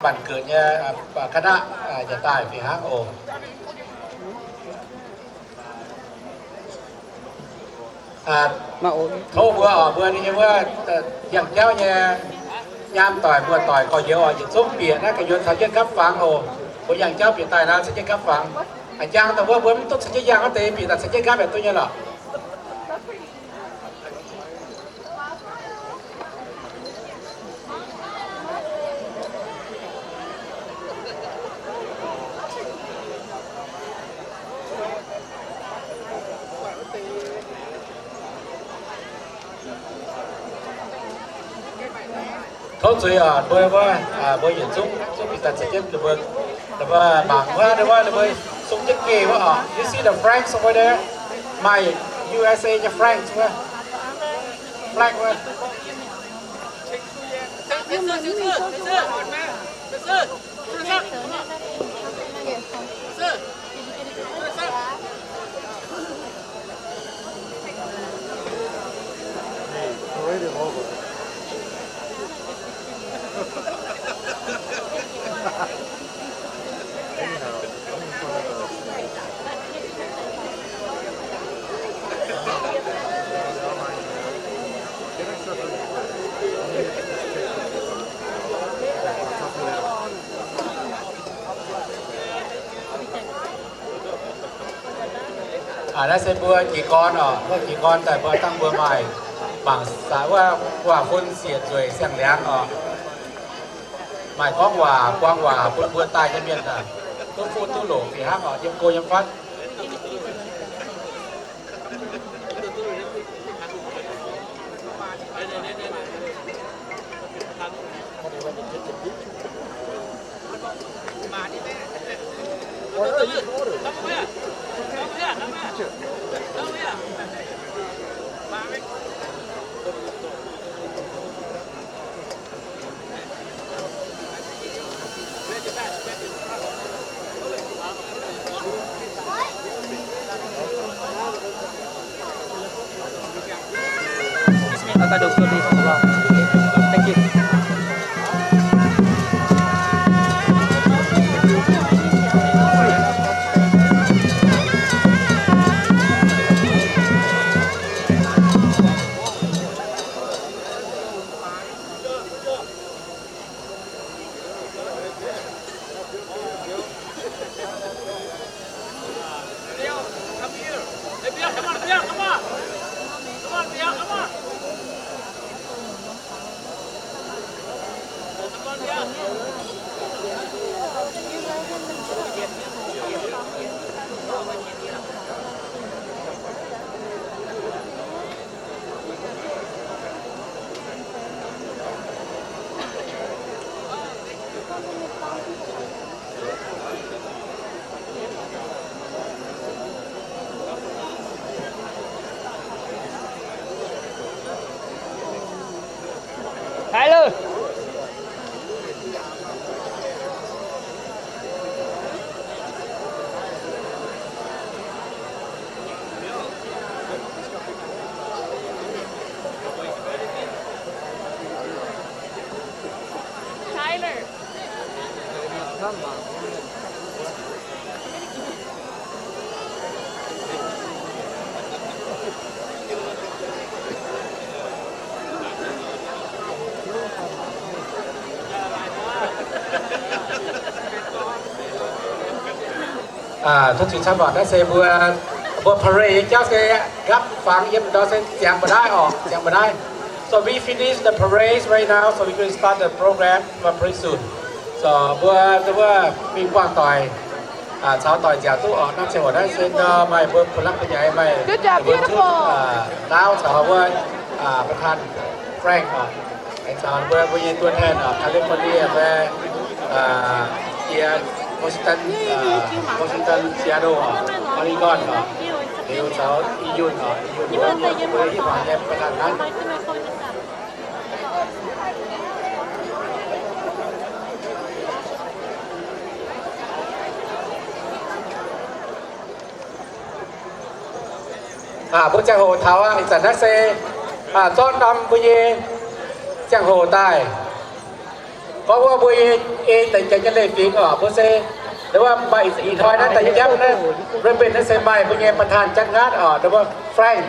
Mangc gaax nyei, ka'naqv njiec daaih fih hnangv oc. Tov mbuo oc, mbuo ninh nyei wuov yangh jauv nyei nyaam doic muoz-doic gorx-youz oc, yietc zungv bieqc naaiv gu'nyuoz caux jienv gapv fangx oc. Mbuo yangh jauv bieqc daaih naaiv caux jienv gapv fangx. A'jang daaih wuov mbuo mv duqv caux jienv yangh wuov deix, bieqc daaih caux jienv gapv yaac duqv nyei lorqc. Tov zuiz oc, mbuo, mbuo, mbuo yietc zungv, zungv bieqc daaih caux jienv ninh mbuo, ninh mbuo mangc wuov, ninh mbuo, ninh mbuo sung jienv geh wuov oc. You see the flags over there? Maaih U S A nyei flags wuov. Flag wuov. Naaiv se mbuo jiez gorn oc, mbuo jiez gorn daaih mbuo dangh mbuo maaih mangc saax wuov waac-fun siec nzueic siang-liangz oc. Maaih gorngv waac buang waac bun mbuo daaih nyei mienh aah, duqv fuqv duqv loc fih hnangv oc, yiem go yiem fatv. Excuse me, I gotta go this. Thank you. Tyler. Tyler. Tov zuiz camv oc. Naaiv se mbuo, mbuo parade nyei jauv se gapv fangx yiem ndau se ziangx mba'naaiv oc, ziangx mba'naaiv. So we finish the parade right now, so we can start the program pretty soon. So mbuo, mbuo mingh buangh doic, caux doic nziaauc duqv oc. Naaiv ziangh hoc naaiv se maaih mbuo ผู้หลักผู้ใหญ่ maaih mbuo zungv, naaiv caux wuov ประธาน Frank oc, aengx caux mbuo, mbuo nyei ตัวแทน oc, California fai jiex Washington, Washington, Seattle oc, Oregon oc, liuz caux I Yunh oc, I Yunh mbuo, mbuo nyei ผู้บริหาร nyei ประธาน hnangv. Mbuo ziangh hoc taux aqv. Ih zanc naaiv se zorqv norm mbuo nyei ziangh hoc daaih. Gorngv wuov mbuo ei deix janx nyei leiz-fingx oc, mbuo se, wuov maaih ih hnoi naaiv daaih japv naaiv ribbon naaiv se maaih mbuo nyei ประธานจัดงาน oc, wuov Frank,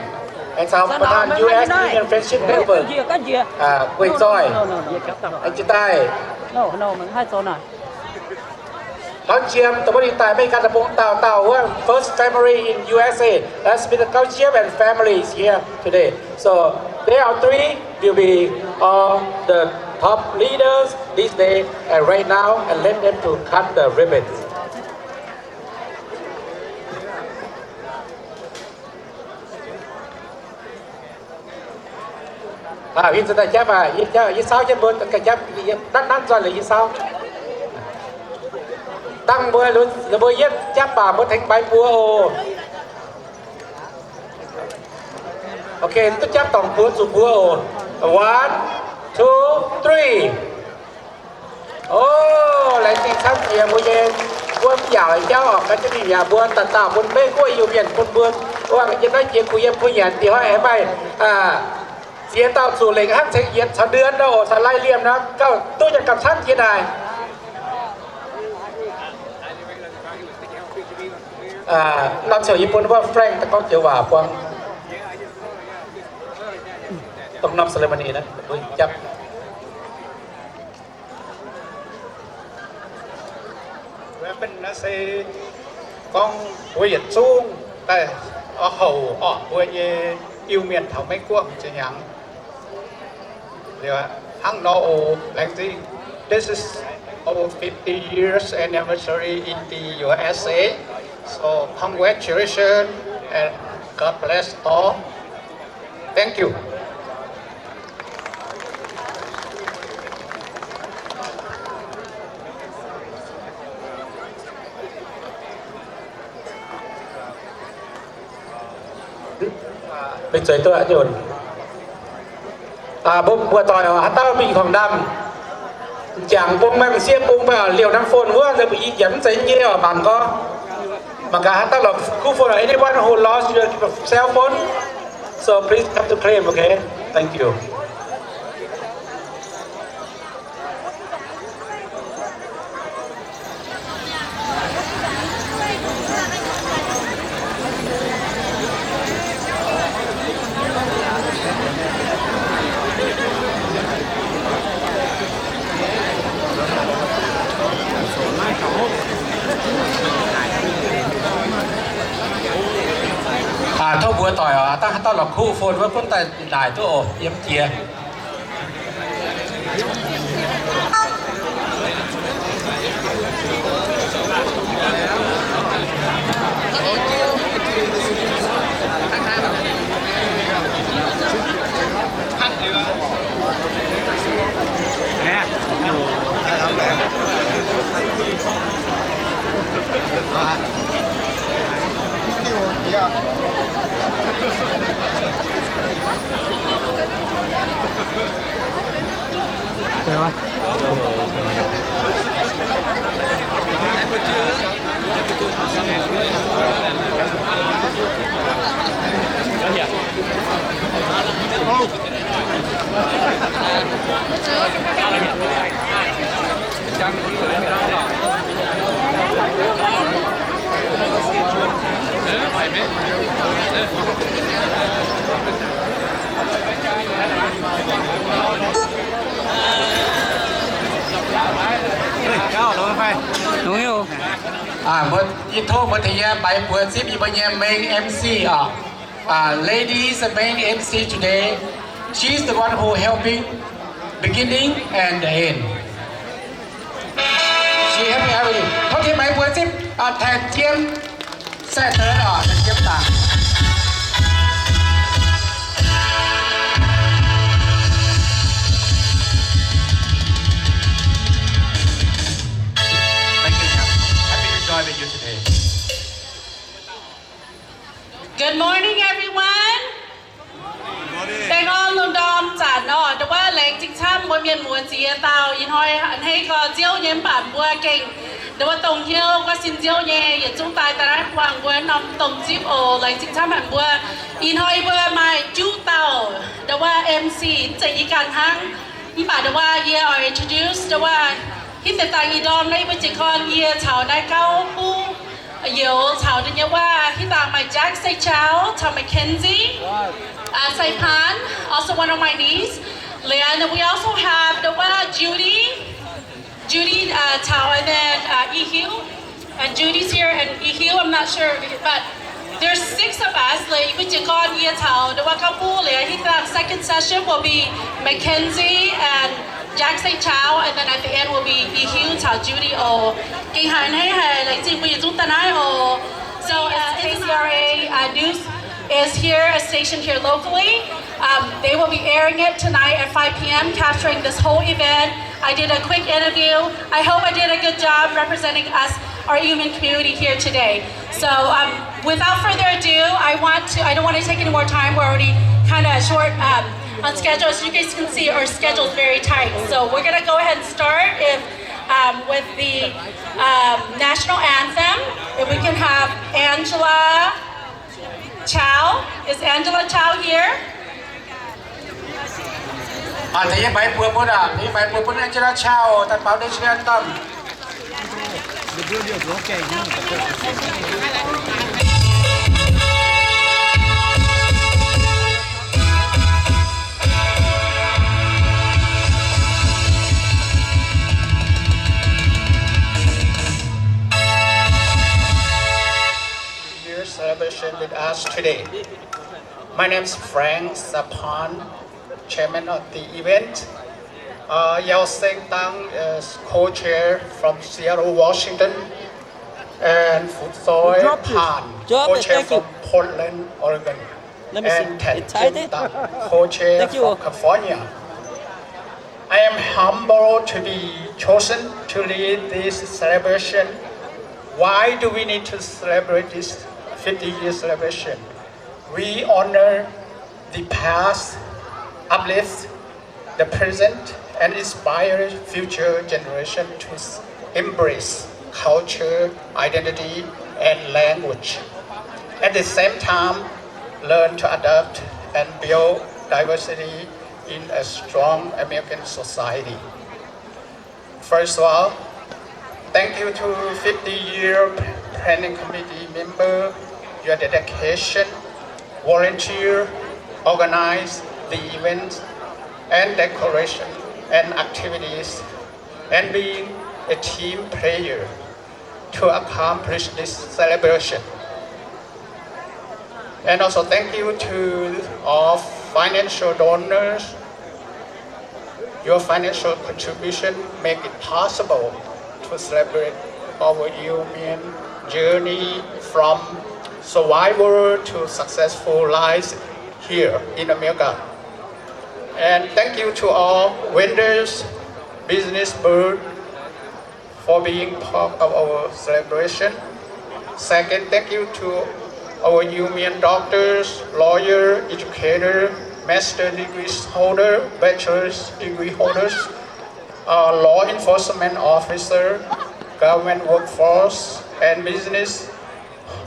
aengx caux ประธาน U S Union Friendship Network, Guei Zoih, aengx jiex daaih Taux Jiem, dongh wuov ninh daaih America Deic-Bung dauh dauh wuov first family in U S A. That's Mister Gauh Jiem and family is here today. So they are three will be all the top leaders this day and right now, and let them to cut the ribbon. Aa, yie za'gengh japv aqv, yie, yie saauv jienv mbuo ganh japv, nanv, nanv nzoih liuz yie saauv. Dangh mbuo, mbuo yietv japv baac mbuo tengx maaiz buoz oc. Okay, duqv japv dorngc buoz zuqc buoz oc. One, two, three. O, laengz zingh camv jiex mbuo nyei wuov mv yaac jauv oc, gan jienv mingh yaac mbuo dauh dauh bun Meiv Guoqv Iu-Mienh bun mbuo, wuov yiem naaiv jiex kuh yiem kuh nyanc dih hnoi aengx maaih ziex dauh zuqc lengc hnangv ceng yietc caux เดือน nor oc, caux lai liemh nor gauh duqv nyei gauh camv jiex naaic. Norm ciouc yie bun wuov Frank daaih gorngv joux waac buang dongh norm ceremony naaiv, mbuo japv. Ribbon naaiv se gorngv mbuo yietc zungv daaih houc orqc mbuo nyei Iu-Mienh taux Meiv Guoqv mv zeiz hnyangx. Liuz hnangv nor oc, laengz zingh. This is our fifty years anniversary in the U S A. So congratulations and God bless all. Thank you. Mv zeiz duqv aqv, mbuo mbuo doic oc, haaix dauh mingh tongx ndaamv, jangx bung, mangc sieqv bung, mv baac liouh norm phone wuov, nzengc mbuo i janx mv zeiz nyei oc, mangc gorngv. Mangc gaax haaix dauh lorz kuv phone, anyone who lost your cell phone, so please come to claim, okay? Thank you. Aa, tov mbuo doic oc, dangh haaix dauh lorz kuv phone wuov, gunv daaih naaic duqv oc, yiem jiex. Aa, mbuo, yie tov mbuo tengx yie maaiz buoz zipv yie mbuo nyei main M C oc. Uh, ladies, the main M C today, she's the one who helping beginning and the end. She helping everything. Tov tengx maaiz buoz zipv, uh, Tanh Jiem, Sai Deix oc, Tanh Jiem daaih. Thank you, Jiem. Happy to join with you today. Good morning, everyone. Baengh orn lungh ndorm zanc oc. Ndau wuov laengz zingh camv mbuo mienh muoz ziex dauh. Ih hnoi a'hneiv gorx nziouv nyei mv baac mbuo gengh ndau wuov dongh hnyouv guav sin nziouv nyei yietc zungv daaih daaih naaiv buangh mbuo norm domh zipv oc. Laengz zingh camv haic mbuo. Ih hnoi mbuo maaih juqv dauh ndau wuov M C, mv zeiz yie ganh hnangv. Mv baac ndongc wuov yie oix introduce ndongc wuov hitv deix dangh i ndorm naaiv yie mbuo jiez gorn yie caux naaiv gauv buv youz caux da'nyeic wuov hitv dangh maaih Jack Sei Chao caux Mackenzie, uh, Sai Pan, also one of my niece. Then we also have ndongc wuov Judy, Judy uh, Tao, and then uh, Yi Hiu. And Judy's here and Yi Hiu, I'm not sure, but there's six of us. Like, yie mbuo jiez gorn yie caux ndongc wuov gauv buv liuz, hitv dangh second session will be Mackenzie and Jack Sei Chao, and then at the end will be Yi Hiu caux Judy oc. Gengh haiz hneiv haic, laengz zingh mbuo yietc zungv daaih naaiv oc. So uh, K C R A uh, news is here, a station here locally. Um, they will be airing it tonight at five p.m., capturing this whole event. I did a quick interview. I hope I did a good job representing us, our Iu Mien community here today. So um, without further ado, I want to, I don't want to take any more time. We're already kind of short um, on schedule. As you guys can see, our schedule is very tight. So we're going to go ahead and start if, um, with the um, national anthem. If we can have Angela Chow. Is Angela Chow here? Aa, da'yietv maiv buo bun aa, da'yietv maiv buo bun Angela Chow, daaih baaux national anthem. Year celebration with us today. My name is Frank Sapan, chairman of the event. Uh, Yao Seng Tang is co-chair from Seattle, Washington, and Fu Soi Pan, co-chair from Portland, Oregon, and Tan Jim Tang, co-chair from California. I am humbled to be chosen to lead this celebration. Why do we need to celebrate this fifty year celebration? We honor the past, uplift the present, and inspire future generation to s- embrace culture, identity, and language. At the same time, learn to adapt and build diversity in a strong American society. First of all, thank you to fifty year planning committee member, your dedication, volunteer, organize the events and decoration and activities, and being a team player to accomplish this celebration. And also thank you to all financial donors. Your financial contribution make it possible to celebrate our Iu Mien journey from survival to successful lives here in America. And thank you to all vendors, business bird, for being part of our celebration. Second, thank you to our Iu Mien doctors, lawyer, educator, master degree holder, bachelor's degree holders, uh, law enforcement officer, government workforce, and business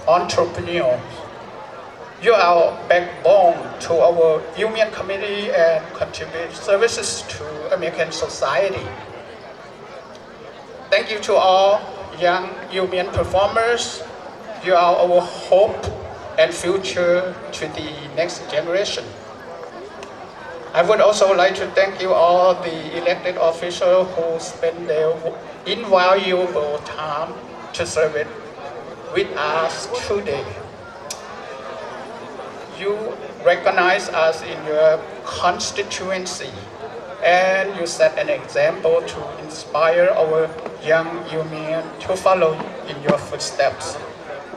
entrepreneurs. You are backbone to our Iu Mien community and contribute services to American society. Thank you to all young Iu Mien performers. You are our hope and future to the next generation. I would also like to thank you all the elected officials who spend their invaluable time to serve it with us today. You recognize us in your constituency, and you set an example to inspire our young Iu Mien to follow in your footsteps.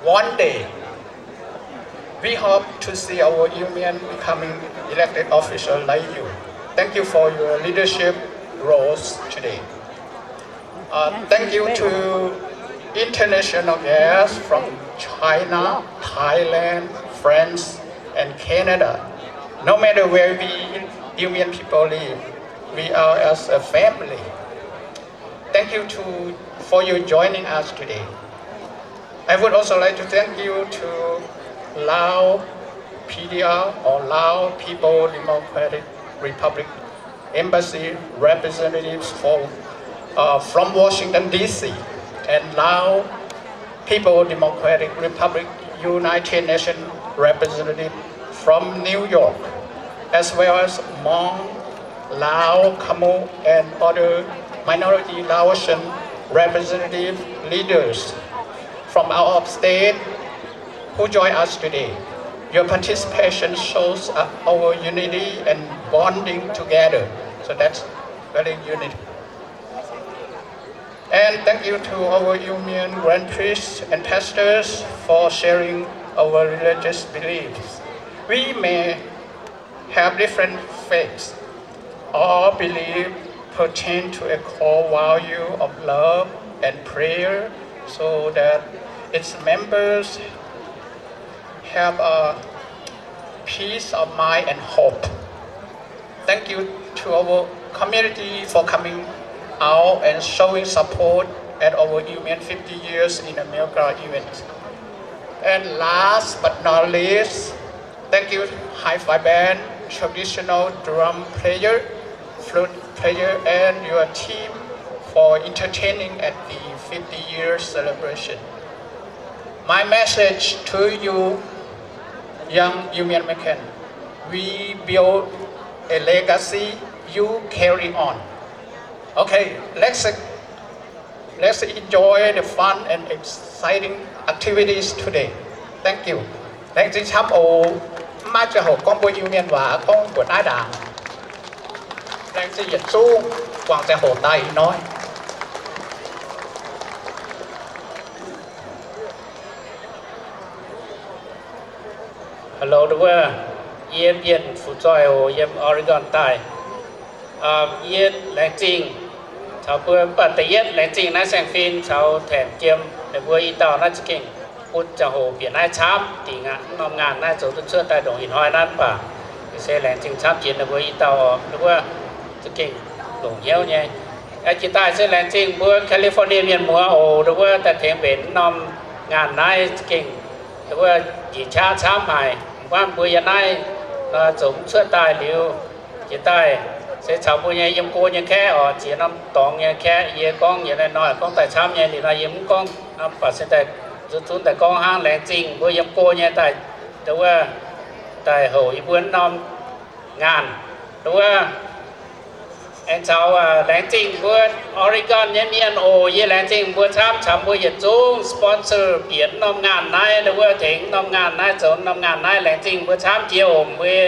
One day, we hope to see our Iu Mien becoming elected official like you. Thank you for your leadership roles today. Uh, thank you to international guests from China, Thailand, France, and Canada. No matter where we Iu Mien people live, we are as a family. Thank you to, for your joining us today. I would also like to thank you to Lao P D R or Lao People Democratic Republic, embassy representatives for, uh, from Washington, D C, and Lao People Democratic Republic United Nations representative from New York, as well as Hmong, Lao, Khmer, and other minority Laotian representative leaders from out of state who join us today. Your participation shows, uh, our unity and bonding together. So that's very unity. And thank you to our Iu Mien grand priests and pastors for sharing our religious beliefs. We may have different faiths. All beliefs pertain to a core value of love and prayer, so that its members have a peace of mind and hope. Thank you to our community for coming out and showing support at our Iu Mien fifty years in America event. And last but not least, thank you, hi-fi band, traditional drum player, flute player, and your team for entertaining at the fifty year celebration. My message to you, young Iu Mien American, we build a legacy, you carry on. Okay, let's, let's enjoy the fun and exciting activities today. Thank you. Laengz zingh camv oc. Mv maaih ziangh hoc gorngv mbuo Iu Mien waac gorngv mbuoqc naaiv ndaangc. Laengz zingh yietc zungv, guangc ziangh hoc daaih ih hnoi. Hello, nduov, yie Bienh Fuqv Zoih oc, yiem Oregon daaih. Yie laengz zingh caux mbuo, mv baac da'yietv laengz zingh naaiv saeng-fin caux Tengx Jiem ninh mbuo i dauh naaiv za'gengh bun ziangh hoc bieqc naaiv camv dingc aqv. Mv norm ngaanh naaiv zoux duqv cuotv daaih ndongc ih hnoi naaiv, mv baac se laengz zingh camv jiex ninh mbuo i dauh oc, nduov, za'gengh longc hnyouv nyei. Jiex daaih se laengz zingh mbuo California mienh muoz oc, nduov, daaih tengx mbenc mv norm ngaanh naaiv za'gengh, nduov, njiec qaqv camv haic. Mv baac mbuo yiem naaiv zoux mv cuotv daaih liuz, jiex daaih se caux mbuo nyei yiem go nyei kaeqv oc, ziex norm dorngx nyei kaeqv, yie gorngv yietc hnoi gorngv daaih camv nyei, liuz nor yie mv gorngv, mv baac se daaih zuqc zunv daaih gorngv hnangv. Laengz zingh mbuo yiem go nyei daaih, nduov, daaih houc yie mbuo mv norm ngaanh, nduov. Aengx caux laengz zingh mbuo Oregon nyei mienh oc. Yie laengz zingh mbuo camv, caux mbuo yietc zungv sponsor bieqc mv norm ngaanh naaiv, nduov, tengx mv norm ngaanh naaiv, zoux mv norm ngaanh naaiv. Laengz zingh mbuo camv jiex oc. Mbuo,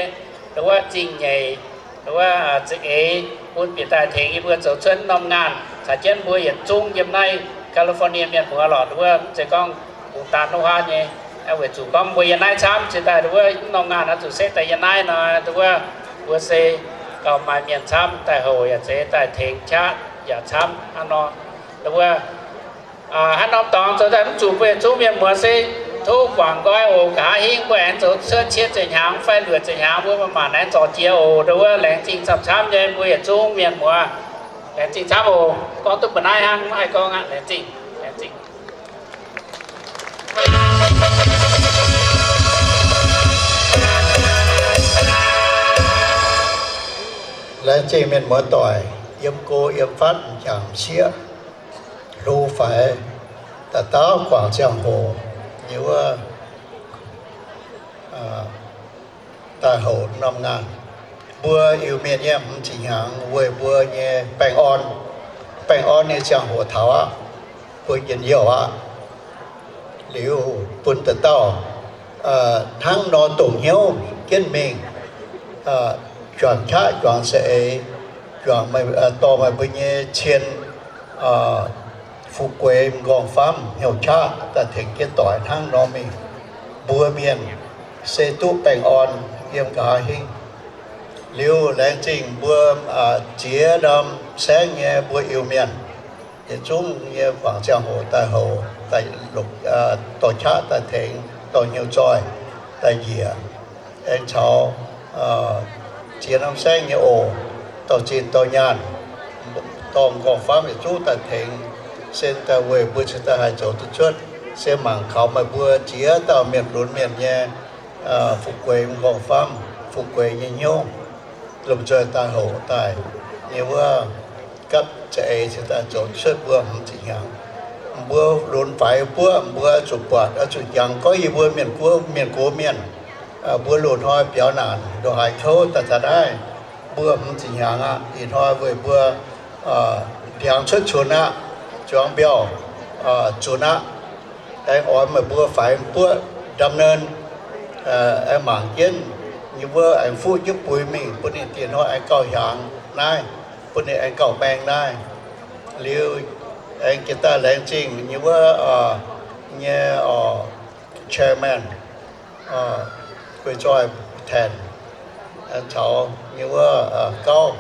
nduov, zingh nyeic, nduov, za'eix bun bieqc daaih tengx yie mbuo zoux cuotv mv norm ngaanh. Caux jienv mbuo yietc zungv yiem naaiv California mienh muoz lorqc, nduov, mv zeiz gorngv bungx daan wuov haav nyei. Weic zuqc gorngv mbuo yiem naaiv camv, jiex daaih nduov, mv norm ngaanh oix zuqc setv daaih yiem naaiv nor, nduov, mbuo se gauh maaih mienh camv daaih houc yaac zeiz daaih tengx qaqv yaac camv hnangv nor. Nduov, haaix norm dorngx zoux daaih mv zuqc mbuo yietc zungv mienh muoz se tov guangc nqoi oc. Nqa'haav hingv mbuo aengx zoux cuotv cietv ziepc hnyangx fai luoqc ziepc hnyangx, mbuo maaih maanc aengx zorc jiex oc. Nduov, laengz zingh camv-camv nyei mbuo yietc zungv mienh muoz. Laengz zingh camv oc. Gorngv duqv mbu'naaiv hnangv, mv haih gorngv aqv. Laengz zingh, laengz zingh. Laengz zingh mienh muoz doic, yiem go yiem fatv, m'jangc m'sieqv, hlo faix, dauh dauh guangc ziangh hoc nyei wuov daaih houc norm ngaanh. Mbuo Iu-Mienh nyei hmz ziqc hnyangx weic mbuo nyei baengh orn, baengh orn nyei ziangh hoc taux aqv, mbuo njien-youh aqv. Liuz bun dauh dauh hnangv nor dongh hnyouv jienv mingh, juangc qaqv juangc za'eix, juangc dorh meih mbuo nyei cien, fu'jueiv, m'nqorngv-famv, hnyouv qaqv daaih tengx jienv doic hnangv nor mingh. Mbuo mienh se duqv baengh orn yiem nqa'haav hingv. Liuz laengz zingh mbuo ziex norm saengv nyei mbuo Iu-Mienh, yietc zungv nyei guangc ziangh hoc daaih houx, dorh qaqv daaih tengx, dorh hnyouv zoih daaih njiec, aengx caux ziex norm saengv nyei oc, dorh zinh dorh nyaanh, dorh m'nqorngv-famv yietc zungv daaih tengx, se daaih weic mbuo cingx daaih haih zoux duqv cuotv, se mangc kaux meih mbuo ziex dauh mienh lunx mienh nyei fu'jueiv, m'nqorngv-famv, fu'jueiv nyei hnyouv. lomh nzoih daaih hoc daaih nyei wuov gapv za'eix cingx daaih zoux cuotv mbuo hmz ziepc hnyangx. Mbuo lunx faix buoqv, mbuo zuqc buatc, oix zuqc jangx gorngv yie mbuo mienh gox, mienh gox mienh, mbuo loz-hnoi biaux naanc ndongc haaix kouv daaih taux naaiv, mbuo hmz ziepc hnyangx aqv. Ih hnoi weic mbuo ndiangx cuotv cunx aqv, zuangx mbiauh zunc aqv. Aengx oix meih mbuo faix buoqv ndam-neun, aengx mangc jienv nyei wuov aengx fuqv jienv buix mingh bun ninh dieh hnoi aengx gauh hiaangx naaiv, bun ninh aengx gauh maeng naaiv. Liuz aengx jiex daaih laengz zingh nyei wuov nyei chairman, guei zoih ten, caux nyei wuov gauv,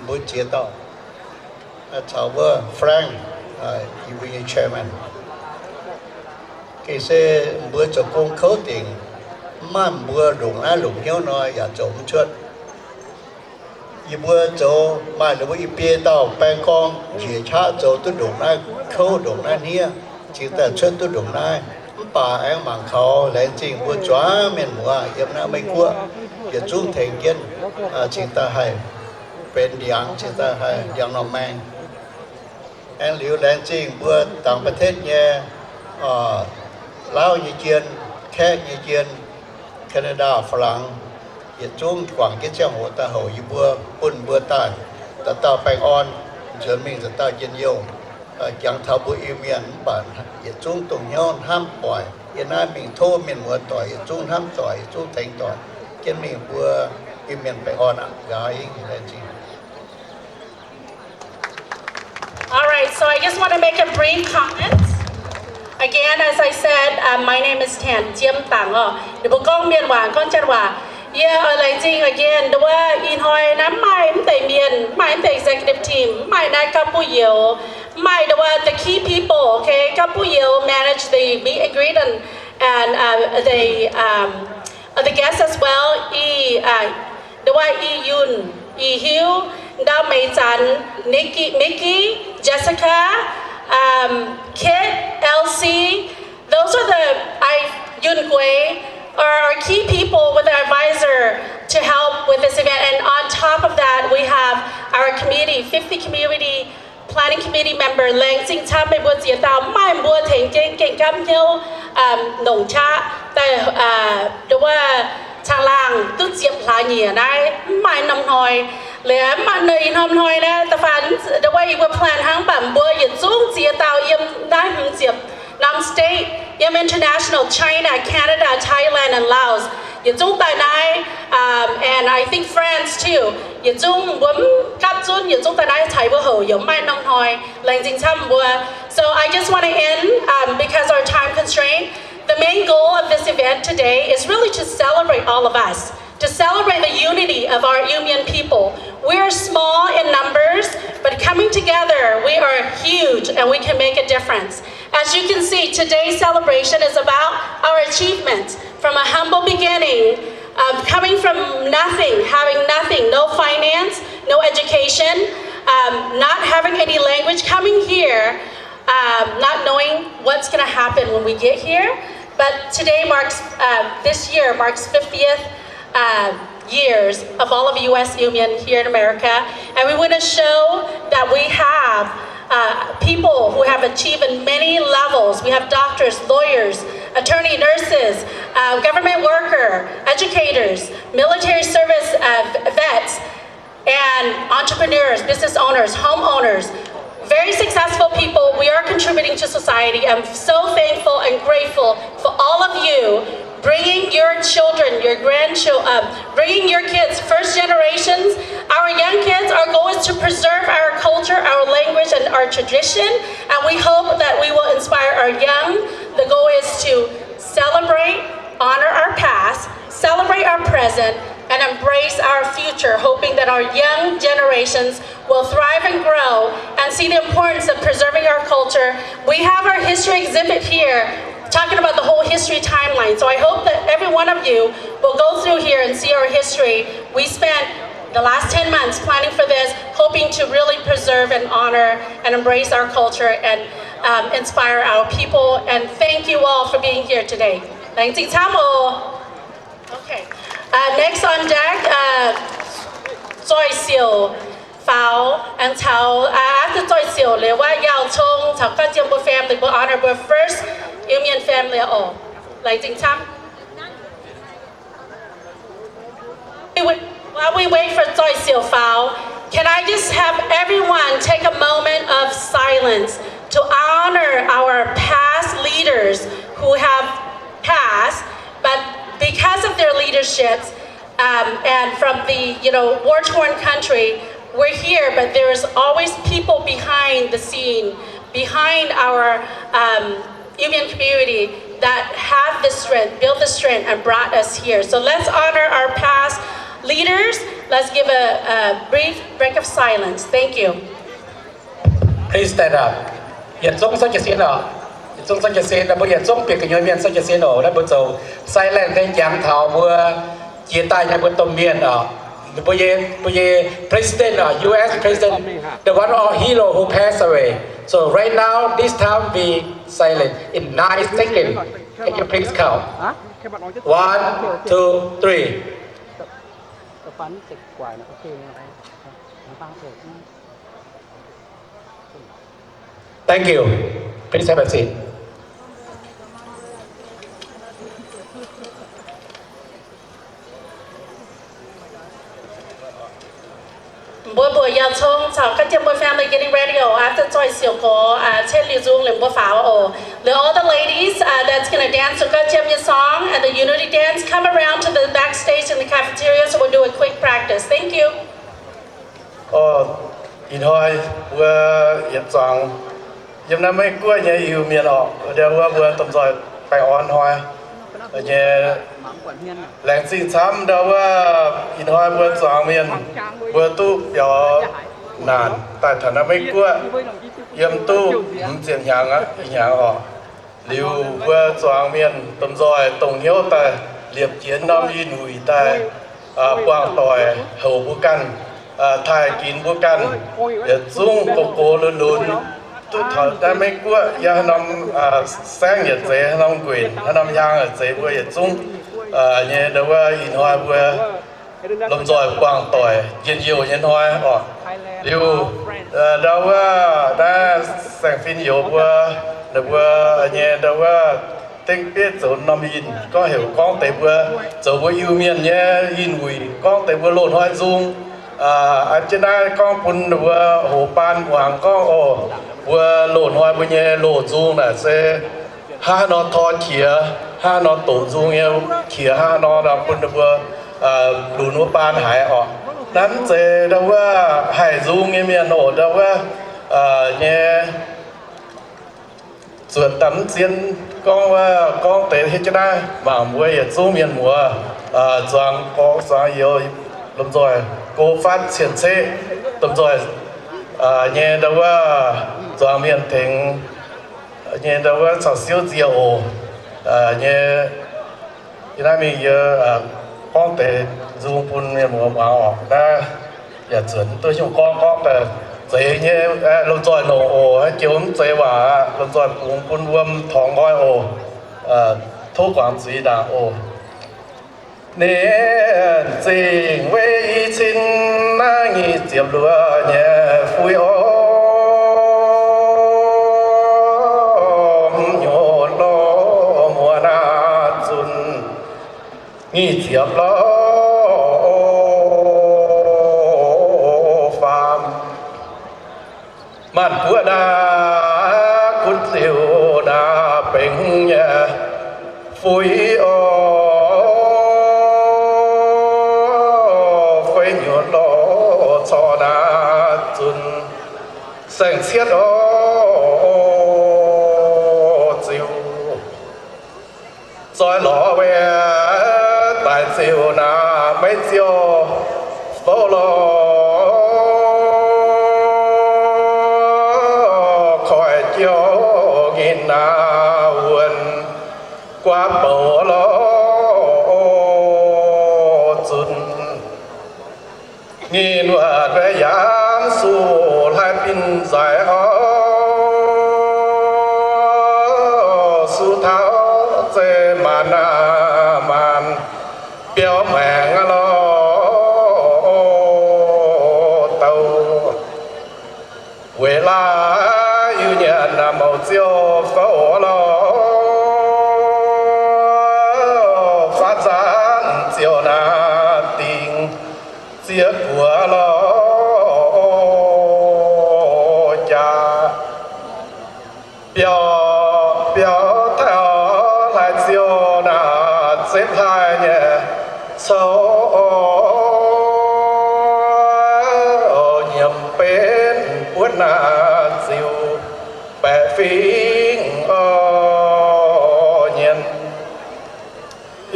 mbuo ziex dauh, caux wuov Frank, yie mbuo nyei chairman. Gengh se mbuo zoux gong kouv dingc, mv maaih mbuo longc naaiv longc hnyouv nor yaac zoux mv cuotv. Yie mbuo zoux maaih ninh mbuo i biei dauh baeng gorng njiec qaqv zoux duqv ndongc naaiv kouv ndongc naaiv hniev, cingx daaih cuotv duqv ndongc naaiv. Mv baac aengx mangc kaux laengz zingh mbuo zuangx mienh muoz yiem naaiv Meiv Guoqv yietc zungv tengx jienv, cingx daaih haih benx ndiangx, cingx daaih haih ndiangx norm maeng. Aengx liuz laengz zingh mbuo dangc ประเทศ nyei, Laauv nyei jien, Kaeqv nyei jien, Canada, Faa^laangx, yietc zungv guangc jienv ziangh hoc daaih houc yie mbuo, bun mbuo daaih dauh dauh baengh orn, nzuonx mingh dauh dauh njien-youh, jangx taux mbuo Iu-Mienh. Mv baac yietc zungv dongh hnyouv hnamv doic, yie naaiv mingh tov mienh muoz doic yietc zungv hnamv doic, yietc zungv tengx doic, jienv mingh mbuo Iu-Mienh baengh orn aqv. Nqa'haav laengz zingh. All right, so I just want to make a brief comment. Again, as I said, uh, my name is Tan Jiem Dang oc. Ninh mbuo gorngv Mienh waac, gorngv Janx waac. Yie oix laengz zingh again, nduov ih hnoi naaiv mv maaih mv deix mienh, mv maaih mv deix executive team, mv maaih naaiv gapv buv youz, mv maaih nduov the key people, okay? Gapv buv youz manage the meet and greet and, and uh, the, um, uh, the guests as well. Ih, uh, nduov Ih Yunh, Ih Hiuv, Ndau Meix Zanx, Nikki, Mickey, Jessica, um, Kit, Elsie. Those are the, I, Yunh Gueix are our key people with our advisor to help with this event. And on top of that, we have our community, fifty community planning committee member, laengz zingh camv meih mbuo ziex dauh, mv maaih mbuo tengx jienv gengh gapv hnyouv, um, nongc qaqv daaih, uh, nduov caangh laangh duqv ziepc hlaax nyieqc naaiv, mv maaih norm hnoi. Liuz mv maaih ih norm hnoi naaiv, da'faanh nduov yie mbuo plan hnangv, mv baac mbuo yietc zungv ziex dauh yiem naaiv hmz ziepc norm state, yiem international, China, Canada, Thailand, and Laos, yietc zungv daaih naaiv, um, and I think France too. Yietc zungv mbuo mv gapv zunv, yietc zungv daaih naaiv caux mbuo houc, yaac mv maaih norm hnoi. Laengz zingh camv mbuo. So I just want to end, um, because our time constraint. The main goal of this event today is really to celebrate all of us, to celebrate the unity of our Iu Mien people. We are small in numbers, but coming together, we are huge and we can make a difference. As you can see, today's celebration is about our achievements, from a humble beginning of coming from nothing, having nothing, no finance, no education, um, not having any language, coming here, um, not knowing what's gonna happen when we get here. But today marks, uh, this year marks fiftieth, uh, years of all of U S Iu Mien here in America. And we wanna show that we have, uh, people who have achieved in many levels. We have doctors, lawyers, attorney, nurses, uh, government worker, educators, military service, uh, vets, and entrepreneurs, business owners, homeowners, very successful people. We are contributing to society. I'm so thankful and grateful for all of you bringing your children, your grandchildren, um, bringing your kids, first generations. Our young kids, our goal is to preserve our culture, our language, and our tradition. And we hope that we will inspire our young. The goal is to celebrate, honor our past, celebrate our present, and embrace our future, hoping that our young generations will thrive and grow and see the importance of preserving our culture. We have our history exhibit here, talking about the whole history timeline. So I hope that every one of you will go through here and see our history. We spent the last ten months planning for this, hoping to really preserve and honor and embrace our culture and, um, inspire our people. And thank you all for being here today. Laengz zingh camv oc. Okay. Uh, next on deck, uh, Zoih siouc faaux, aengx caux, uh, after zoih siouc liuz wuov Yauh Cong caux ganh jiem mbuo family, mbuo honor mbuo first Iu Mien family oc. Laengz zingh camv. While we wait for zoih siouc faaux, can I just have everyone take a moment of silence to honor our past leaders who have passed, but because of their leaderships, um, and from the, you know, war-torn country, we're here, but there is always people behind the scene, behind our, um, Iu Mien community that have the strength, built the strength, and brought us here. So let's honor our past leaders. Let's give a, a brief break of silence. Thank you. Please stand up. Yietc zungv zaqv jiez sin oc. Yietc zungv zaqv jiez sin, mbuo yietc zungv bieqc gu'nyuoz mienh zaqv jiez sin oc. Naaiv mbuo zoux silence nyei jangx taux mbuo jiex daaih nyei mbuo domh mienh oc. Mbuo nyei, mbuo nyei president oc, U S president, the one of hero who passed away. So right now, this time we silent in nine seconds. Can you please count? One, two, three. Thank you. Please have a seat. Mbuo mbuoqc Yauh Cong caux ganh jiem mbuo family getting ready oc. After zoih siouc gox, uh, cien liuz nzung liuz mbuo faaux oc. Liuz all the ladies, uh, that's gonna dance to ganh jiem nyei song and the unity dance, come around to the backstage in the cafeteria, so we'll do a quick practice. Thank you. Orv, ih hnoi mbuo yietc zuangx yiem naaiv Meiv Guoqv nyei Iu Mienh orqc, ndau wuov mbuo domh nzoih baengh orn hnoi nyei. Laengz zingh camv ndau wuov ih hnoi mbuo zuangx mienh mbuo duqv biaux naanc daaih taux naaiv Meiv Guoqv yiem duqv hmz ziepc hnyangx aqv, ih hnyangx orqc. Liuz mbuo zuangx mienh domh nzoih dongh hnyouv daaih liepc jiez norm ih wuic daaih buangh doic houc mbuo ganh, taaih ginx mbuo ganh, yietc zungv gox gox lunx lunx duqv taux naaiv Meiv Guoqv yiem haaix norm saengv yietc zeiz, haaix norm nquenc, haaix norm hnyangx yietc zeiz mbuo yietc zungv nyei ndau wuov ih hnoi mbuo lomh nzoih buangh doic njien-youh nyei hnoi orqc. Liuz ndau wuov naaiv saeng-fin youz mbuo, ninh mbuo nyei ndau wuov dengv bieiv zoux norm inh gorngv heuc gorngv deix mbuo zoux mbuo Iu-Mienh nyei inh wuic, gorngv deix mbuo loz-hnoi nzung. Aa, jienv naaiv gorngv bun ninh mbuo hoz baan muangx gorngv oc, mbuo loz-hnoi mbuo nyei loz-nzung naaic se hnangv haaix nor tor qiex, hnangv haaix nor doqc nzung nyei qiex, hnangv haaix nor bun ninh mbuo lunx wuov baan haiz orqc. Naaiv mv zeiz ndau wuov haih nzung nyei mienh oc, ndau wuov nyei zuotc daaih mv zien gorngv wuov gorngv deix hietv jienv naaiv mangc mbuo yietc zungv mienh muoz, zuangx gorx zuangx youz, lomh nzoih go fatv cien-ceqv, lomh nzoih nyei ndau wuov zuangx mienh tengx nyei ndau wuov caux siouv nzie oc nyei. Yie naaiv mingh yie gorngv deix nzung bun mienh muoz muangx orqc. Naaiv yaac zuotc duqv nyungc gorngv gorngv daaih zeiz nyei, lomh nzoih longc oc. Haaix joux mv zeiz waac aqv, lomh nzoih bungx bun wuom torngx nqoi oc. Tov guangc zuiz ndaangc oc. Ninh zingh weic i cin naaiv nyic ziepc luoqc nyei fuiv oc, hnyouv lorh muoz naaiv zunc nyic ziepc lorh faam. Maanc buoqv naaiv gunv ziouc naaiv benx nyei fuiv oc, fei nyuoz lorh corc naaiv zunc saeng-cietv oc, ziouc zoih lorz weic daaih ziouc naaiv maiv ziouc fouv lorh, koiv jouh nyinh naaiv wuonh guaav bouc lorh zunc. Nyinh wuonh mbaeqv yaangv suh hlaaix bin nzaic oc, suh taux zeiv maanc aac maanc biaux maengc lorh. fouv lorh, faatv nzaanv ziouc naaic dingc ziex guoqv lorh jaax. Biaux, biaux taux hlaax ziouc naaic zepv hlaax nyei cou, nyiemc benv buonv naaic ziouc baeqc fingx oc nyienz.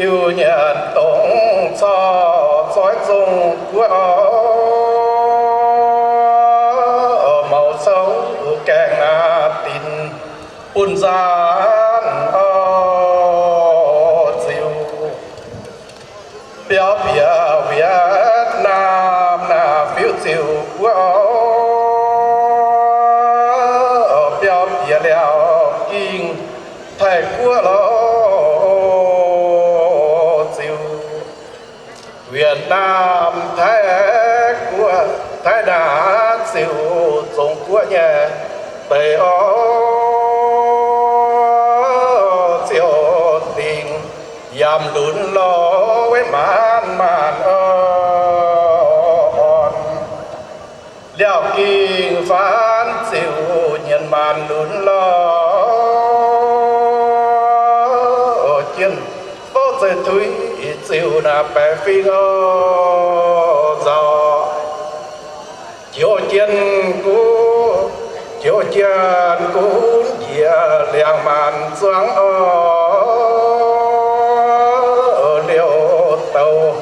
Iu nyanc dongh corc zoix zong guoqv oc, mouz cou gaengh naaic dinc bun nzaanv oc ziouc. Biaux bieqc Wietc Naamh naaic fiuv ziouc guoqv oc, biaux bieqc liaauc gingh Taiv Guoqv lorh ziouc. Wietc Naamh Taiv Guoqv, Taiv naaic ziouc zong guoqv nyei deix oc, ziouc dingc yaac lunx lorh weiv maanc maanc oc. Liaauc gingh faanv ziouc nyienx maanc lunx lorh, jienh fouv zeiz tuix ziouc naaic baeqc fingx oc nzauc. Joux jienh gunv, joux jienh gunv njiec liangx maanc zuangx oc, liouh douc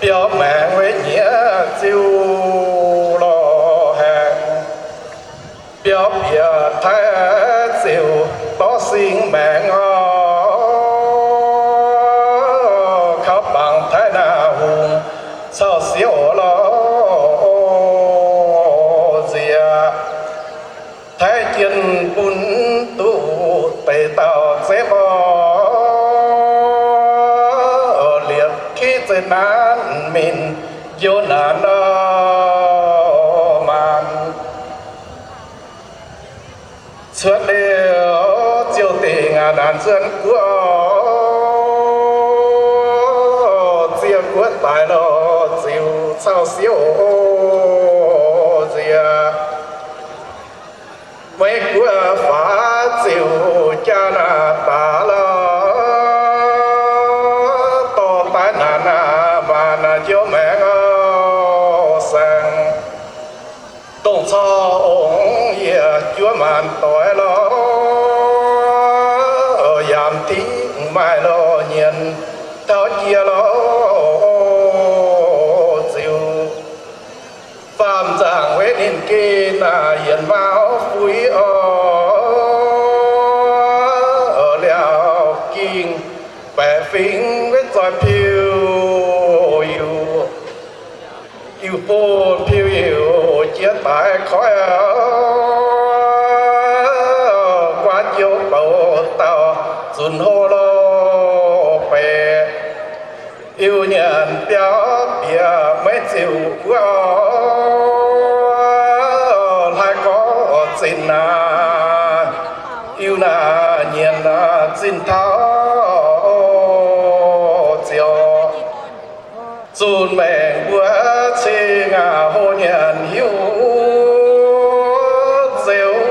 biauv maengx weic nyieqc ziouc lorh haengx. Biauv bieqc Taiv ziouc dorv sing maengx oc, kaux bangc Taiv naaic hungh cau siouv lorh nziex. Taiv jienh bun duqv deix dauh zepv oc, liepc kiv zeiv naanv mingh njoux naanc oc maanc. Cuotv liuz ziouc dingc naanc nzuonx guoqv, ziex guoqv daic lorh ziouc cau siouv nziex. Meiv guoqv faaux ziouc jaa naaic daaih lorh, dorh daaih naanc naaic maanc naaic njoux maengx oc saeng. Dongh corc ongx yie juov maanc doix lorh, yaac mv dingc maaih lorh nyienx taux jiex lorh ziouc. Faam nzaangc weiv ninh geh naaic yienx mauv fuix oc, liaauc gingh baeqc fingx weiv zoih piu-yiuc. Yiuc bun piu-yiuc jiex daaih koiv, guaav jiouv bouc dauh zunc hlo lorh beic. Iu nyanc biauv bieqc meiv ziouc guoqv, hlaaix gorx zinh naaic, iu naaic nyienx zinh taux ziouc. Zunh maengc mbuo cing aac hlo nyanc hiuv, zeux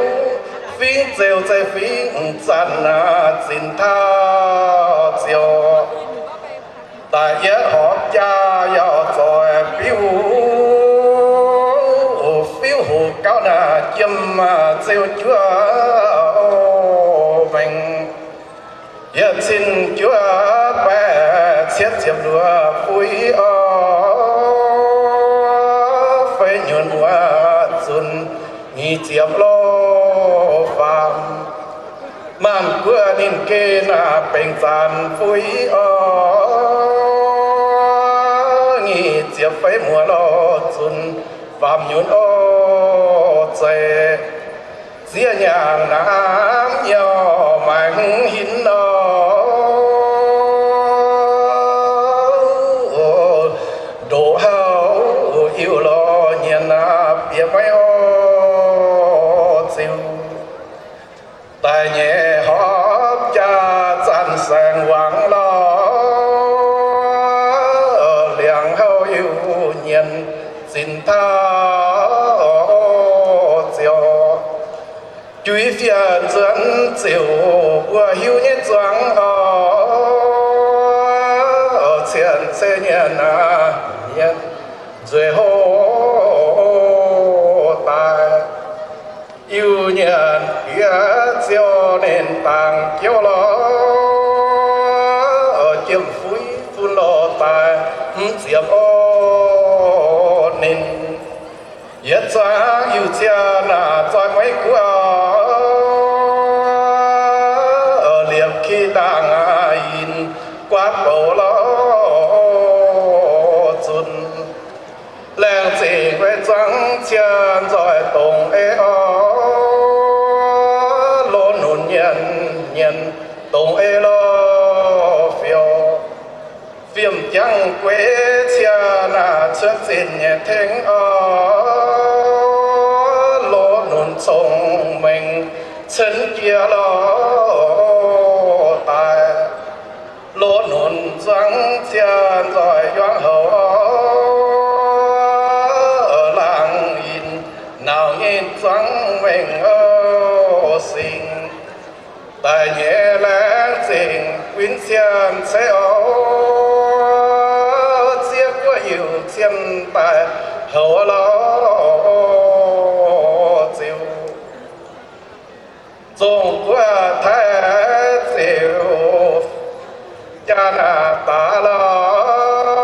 fingx zeux zeiv fingx zanc aac zinh taux ziouc. Daaih yietv horpc jaa yaac zoih biuv, fiuv hoc gauv naaic jiem zeu juov mengh. Yietc cin juov baeqv cietv ziepc luoqc fuix oc, feix nyunc wuov zunc nyic ziepc lorh faam. Maanc guoqv ninh geh naaic bengx zanc fuix oc, nyic ziepc feix muoz lorh zunc faam nyunc oc zeiz. Ziex nyaangc namx nyauh maaiz hmz hinv oc, ndoqc hauh iuc lorh nyienx aac bieqc maiv oc ziux daaih nyei. ziouc mbuo hiuv nyei zuangx oc, cien se nyienx aac, nyienx nzueic hoc daaih. Iu-Mienh bieqc ziouc ninh dangx jouv lorz, jiem fuiv fun lorz daaih mv ziepc oc ninh. Yietc zuangx Iu-Cien naaic zoih Meiv Guoqv liepc ki ndaangc yinh guaav bouc lorz zunc. Laengz zingh weic zuangx cien nzoih dongh ei oc, lo nunc nyienx nyienx dongh ei lorz fiouv. Fiem jangv gueix cien naaic cuotv zinh nyei tengx oc, lo nunc cong-mengh cenv jiex lorz daaih. Lo nunc zuangx cien nzoih yuangx houc oc, laangz yinh nauc nyei zuangx mengh oc singx. Daaih nyei laengz zingh win cien ceix oc, ziex guoqv Iu-Cien daaih houc lorz ziux. Zong guoqv Taiv ziux Janx-Daax lorz,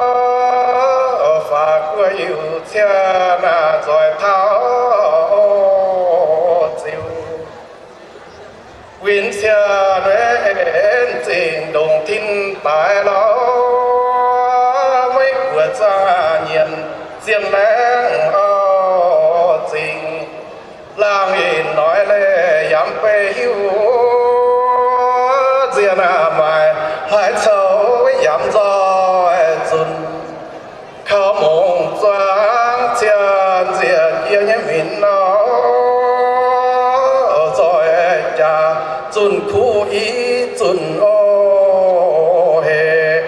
faaux guoqv Iu-Cien nzoih taux ziux. Win cien weic zingh ndongc tin daaix lorz, Meiv Guoqv zuangx nyienx zien laengz oc zingh. Laangz yinh noic leiz yaac mv bei hiuv, nziex naaic maaic hlaaix coux yaac mv nzoih zunc. Kaux mongc zuangx cien nziex jiex nyei minc nor, zoih jaax zunh kuv i zunh oc hec.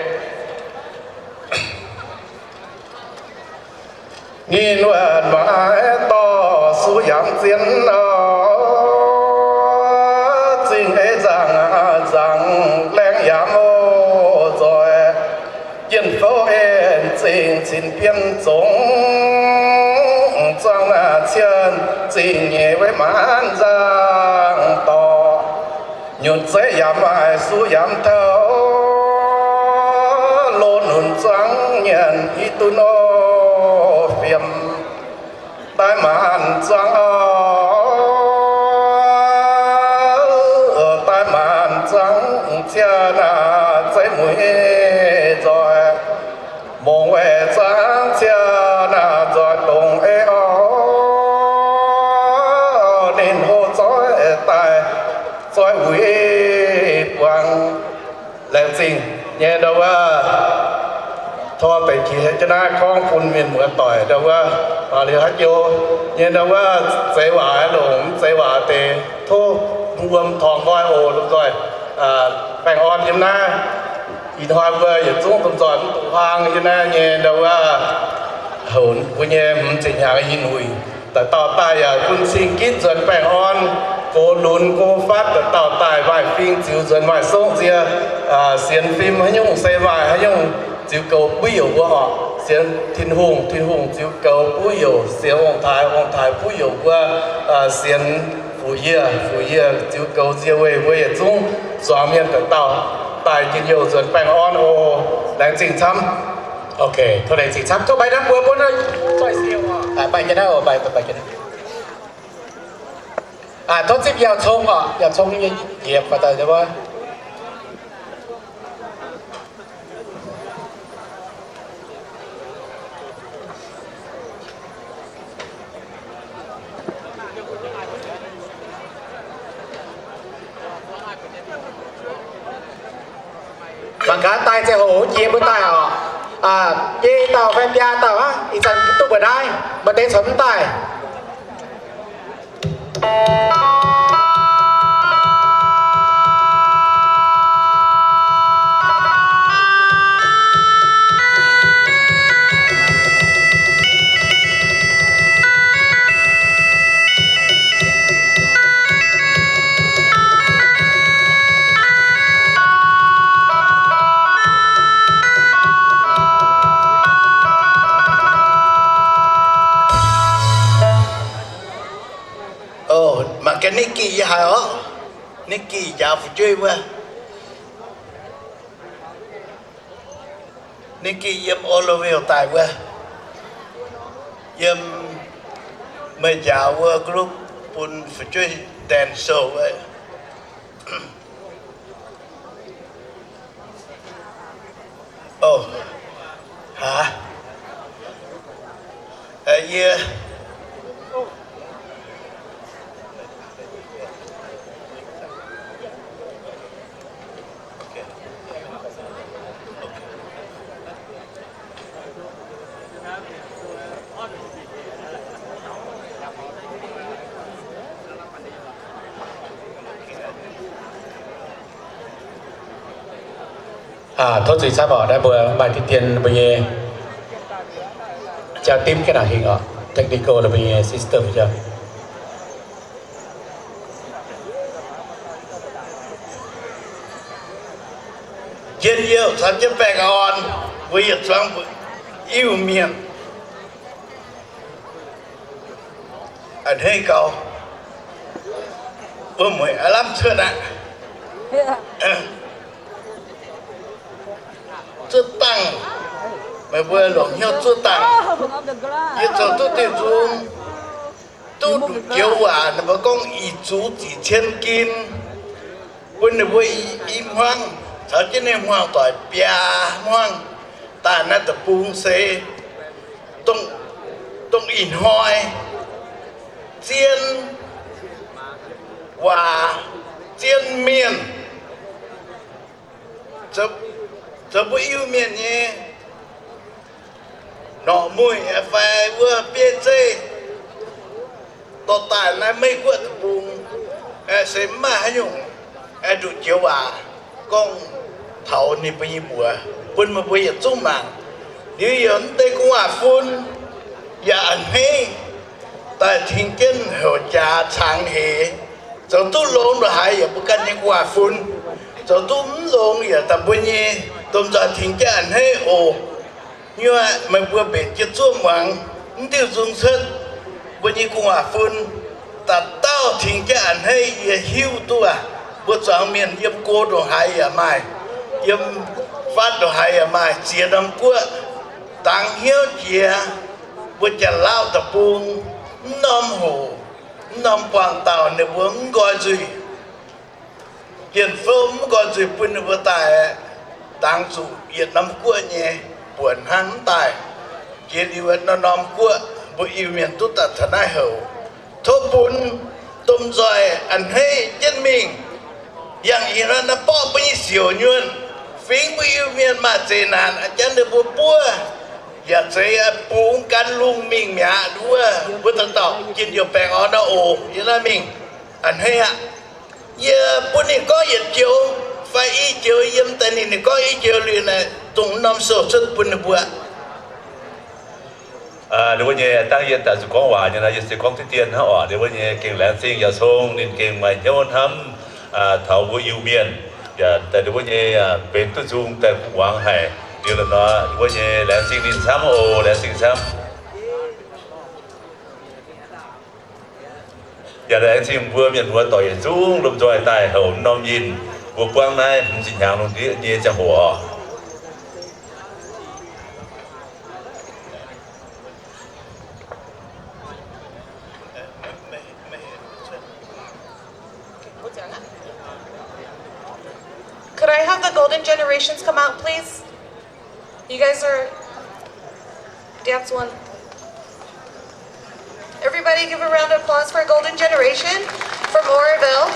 Ninh wuonh maaiz dorh suv yaac mv zien oc, zingh ei nzaangc, nzaangc laengz yaac mv oc zoih. Jien fouv en zingh cin bien zongx, zuangx naaic cien zingh nyeic weic maanc nzaangc dorh. Nyunc zeiv yaac maaih, suv yaac mv taux, lo nunc zuangx nyanc i dunh oc fiem. Daaih maanc zuangx oc, daaih maanc zuangx cien naaic zeiv mueiz nzoih. Mongc weic zuangx cien naaic nzoih dongh ei oc, ninh hlo zoih daaih zoih wuic buangh. Laengz zingh nyei ndau wuov, tor deix jiex jienv naaiv gorngv bun mienh muoz doic ndau wuov, liuz haaix joux nyei ndau wuov, zeiz waac longc mv zeiz waac deix, tov wuom torngx nqoi oc, lomh nzoih baengh orn yiem naaiv. Ih hnoi mbuo yietc zungv lomh nzoih mv duqv huaang yiem naaiv nyei ndau wuov, houc mbuo nyei hmz ziepc hnyangx nyei huic, dauh dauh daaih yaac bun cing-ginv nzuonx baengh orn, gox lunx gox fatv, dauh dauh daaih maaih fing ziux nzuonx, maaih songv nzie, sienx fim haaix nyungc se maaih haaix nyungc ziux goux buov youc mbuo oc. Sienx Tin-Hungh, Tin-Hungh ziux goux buov youc, sienx ong-taaix, ong-taaix buov youc mbuo, sienx fu'jueiv, fu'jueiv ziux goux nzie weih mbuo yietc zungv zuangx mienh dauh dauh daaih njien-youh nzuonx baengh orn oc. Laengz zingh camv. Ok, tov laengz zingh camv. Tov mbaih hnamv mbuo, mbuo zoih siou oc. Mbaih jienv naaiv oc, mbaih, mbaih jienv naaiv. Tov zipv yauh cong oc, yauh cong nyei njiec baac daaih wuov. Mangc gaax daaih ziangh hoc jiex mbuo daaih oc. Biei dauh fai biaa dauh aqv, ih zanc duqv mbuoqc naaiv, maaih deix corc mv daaih. Yie haiz orqc, ninh gih njaaux fu'jueiv wuov. Ninh gih yiem Oroville daaih wuov. Yiem meih njaaux wuov group bun fu'jueiv dance show wuov. Oh, haaix? Yie Tov zuiz camv oc, naaiv mbuo maaih deix dien mbuo nyei jauv dimv ga'naaiv hingh oc, technical mbuo nyei system jauv. Njien-youh caux jienv baengh orn, mbuo yietc zuangx Iu-Mienh. A'hneiv gaux, mbuo mueic aav lamh cuotv aqv. Zuov dangh, meih mbuo longc hnyouv zuov dangh. Yie zoux duqv diuh nzung, duqv nduqc joux waac, ninh mbuo gorngv ih zuqc ziqc cien gin, bun ninh mbuo i hmuangv caux jienv ninh hmuangv doic biaa hmuangv daaih naaiv deic-bung se dongh, dongh ih hnoi zien waac, zien mienh, zoux, zoux mbuo Iu-Mienh nyei norqc muic fai wuov bieiv zeiv dorh daaih naaiv Meiv Guoqv deic-bung, se mv maaih haaix nyungc nduqc joux waac gorngv taux ninh mbuo nyei mbuox bun meih mbuo yietc zungv mangc. Liuz yiem mv deix gu'nguaaz-fun yaac a'hneiv daaih tengx jienv houc jaax cangx heix. Zoux duqv longx ndongc haaix yaac mbuo ganh nyei gu'nguaaz-fun, zoux duqv mv longx yaac daaih mbuo nyei domh nzoih tengx jienv a'hneiv oc. Nyuoqc meih mbuo mbenc jienv zuoqv muangx mv diuh nzung cuotv, mbuo nyei gu'nguaaz-fun daaih dauh tengx jienv a'hneiv. Yie hiuv duqv aqv, mbuo zuangx mienh yiem go ndongc haaix yaac maaih, yiem fatv ndongc haaix yaac maaih, ziex norm guoqv dangx hnyouv jiex, mbuo Janx-Lauv deic-bung mv norm hoc, mv norm buangh dauh ninh mbuo mv nqoi nzuih, jien-fouv mv nqoi nzuih bun ninh mbuo daaih dangx zuqc yietc norm guoqv nyei buonc hnangv mv daaih. Jiex liuz norm-norm guoqv mbuo Iu-Mienh duqv daaih taux naaiv houc. Tov bun domh nzoih a'hneiv jienv mingh. Yangh ih hnoi naaiv borqv mbuo nyei siouc nyuonh, fingx mbuo Iu-Mienh maaih zeqc naanc, a'jangv ninh mbuo buov yaac zeiz bungx gan lungh mingh mi'aqv. Wuov mbuo dauh dauh njien-youh baengh orn nor oc. Yie naaiv mingh a'hneiv aqv. Yie bun ninh gorngv yietc joux fai i joux, yiem daaih ninh, ninh gorngv i joux liuz naaic, dongh norm sou cuotv bun ninh mbuo. Ninh mbuo nyei dangv yie daaih zuqc gorngv waac nyei nor, yie se gorngv diqv dien hnangv oc. Ninh mbuo nyei gengh laengz zingh yaac cong, ninh gengh maaih hnyouv hnamv taux mbuo Iu-Mienh, yaac daaih ninh mbuo nyei benx duqv nzung daaih muangx haic. Liuz nor ninh mbuo nyei laengz zingh ninh camv oc, laengz zingh camv. Yaac laengz zingh mbuo mienh muoz doic yietc zungv lomh nzoih daaih houc norm yinh mbuo buangv naaiv hmz ziepc hnyangx lungh ndiev nyei ziangh hoc oc. Could I have the Golden Generations come out, please? You guys are dance one. Everybody give a round of applause for Golden Generation from Oroville.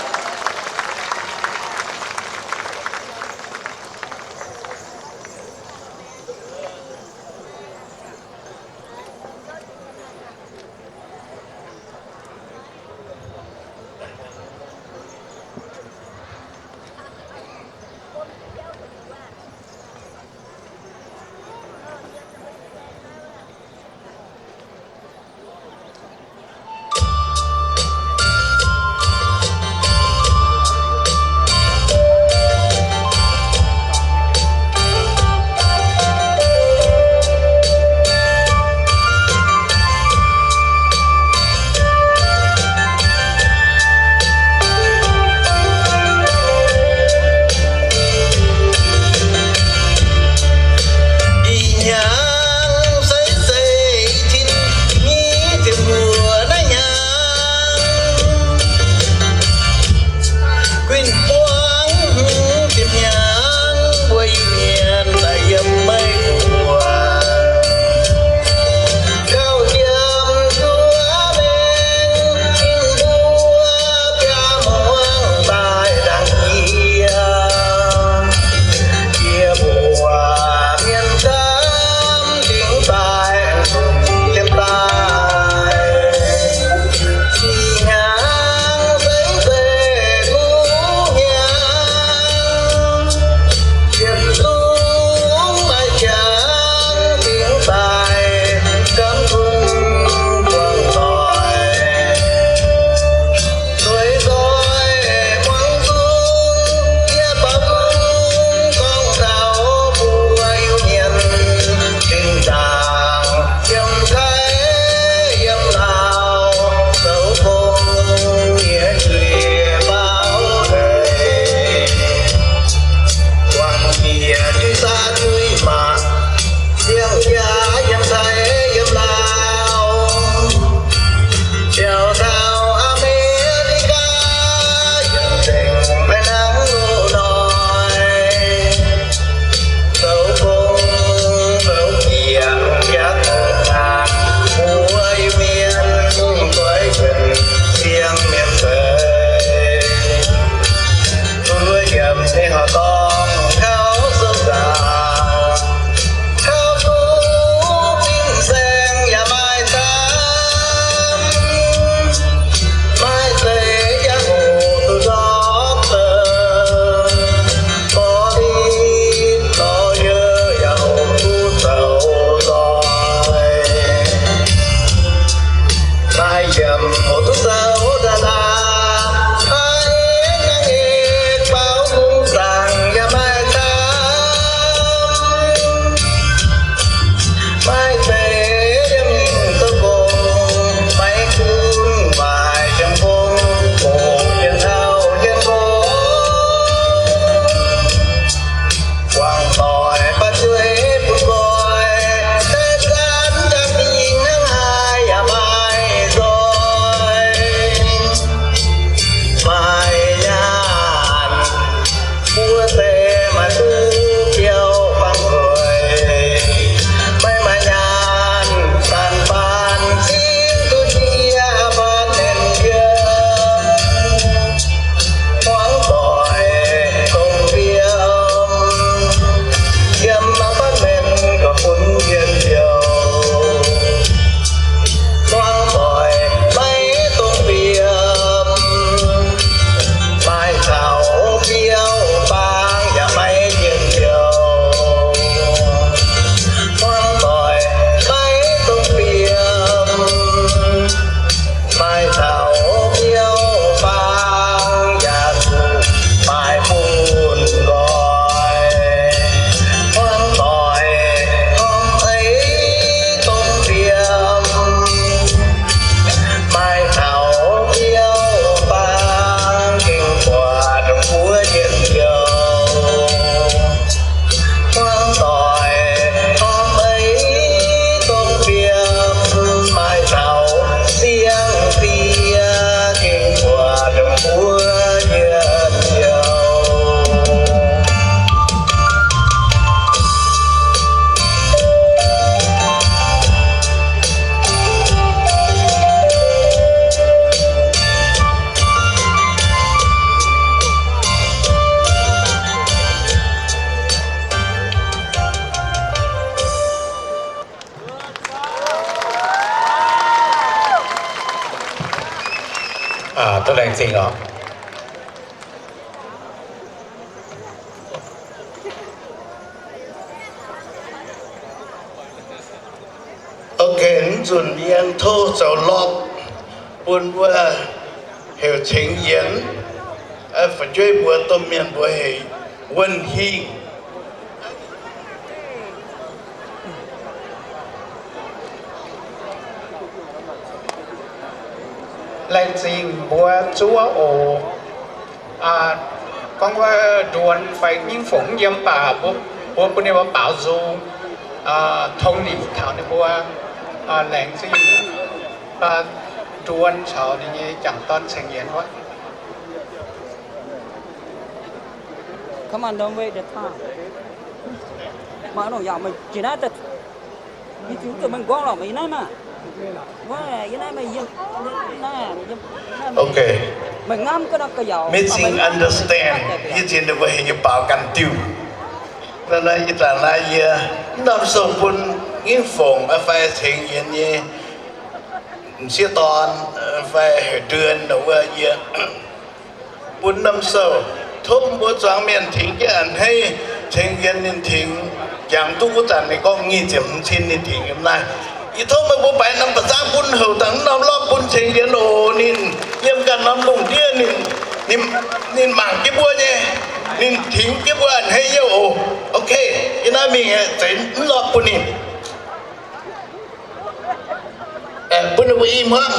Laengz zingh oc. Ok, mv zunc yie tov zoux lorqc bun wuov heuc Ceng Yienx, fu'jueiv mbuo domh mienh mbuo heuc Wuonh Hingh. Laengz zingh mbuo zuov oc. Gorngv wuov nduonx fai nyingv fongc yiem baac mbuo, mbuo bun ninh mbuo baaux nzung, tong ninh taux ninh mbuo. Laengz zingh nduonx caux ninh nyei jangc dorn Ceng Yienx wuov. Come on, don't waste the time. Mv nongc yaac meih jiex naaiv daaih, yie ziux zuqc meih nqorngv lorqc, meih yiem naaiv maah. Wuov, yiem naaiv meih yiem, naaiv, yiem naaiv meih, okay, meih ngamv ga'naaiv ga'yaauc. Missing understand. Yie ziex ninh mbuo heuc nyei baaux ganh diuh. Naaiv, naaiv ih zanc naaiv yie mv norm sou bun nyingv fongc fai Ceng Yienx nyei m'sieqv dorn fai heuc nduonx wuov yie bun norm sou. Tov mbuo zuangx mienh tengx jienv a'hneiv Ceng Yienx. Ninh tengx jangx duqv wuov zanc ninh gorngv nyic ziepc hmz cin ninh tengx yiem naaiv. Yie tov meih mbuo baix norm ba'zangv bun houc dangh norm lorqc bun Ceng Yienx oc. Ninh yiem ganh norm lungh ndiev, ninh, ninh mangc jienv mbuo nyei, ninh tengx jienv mbuo a'hneiv nyei oc. Ok, yie naaiv mingh zeiz mv lorqc bun ninh. Bun ninh mbuo i hmuangv.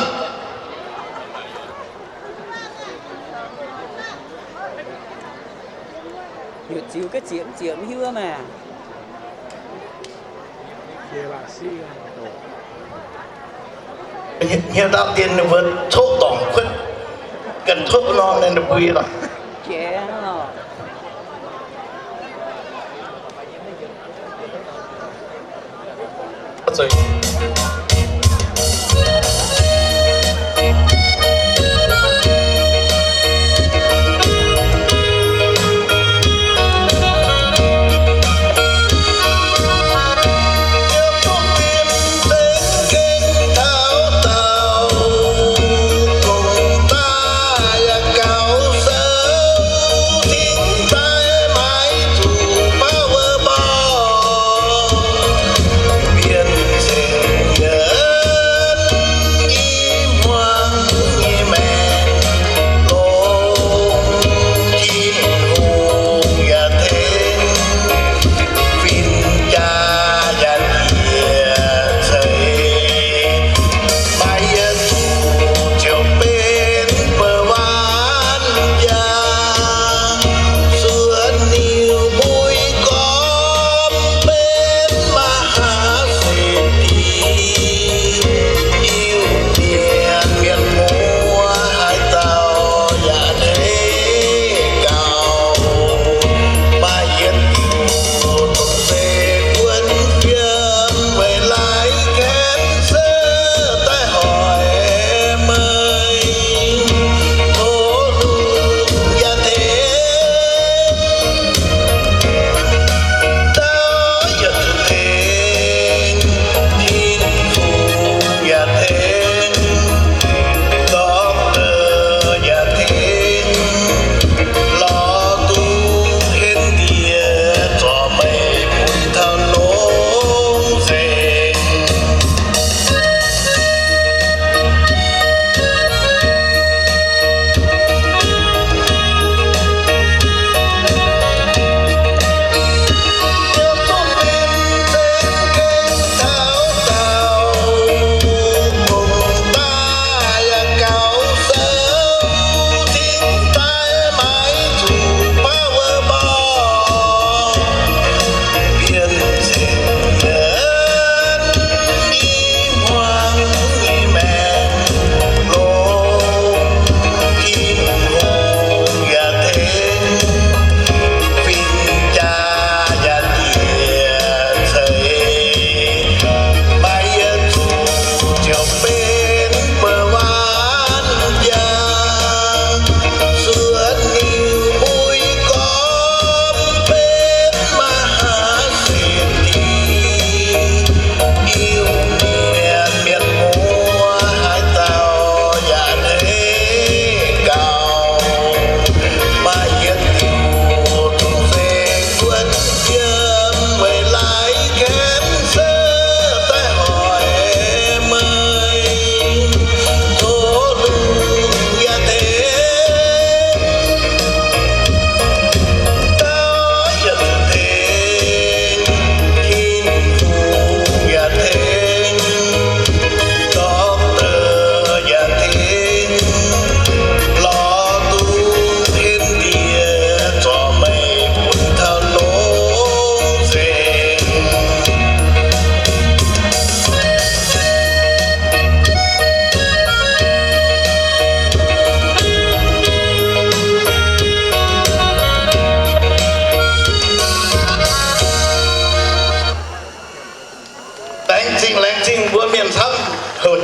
Heuc ziux ga'zieqc mv zieqc mv hiuv maah. Hnyouv ndaauv dien ninh mbuo coqv dorngc kuotv, ganh coqv nor ninh mbuo lorqc.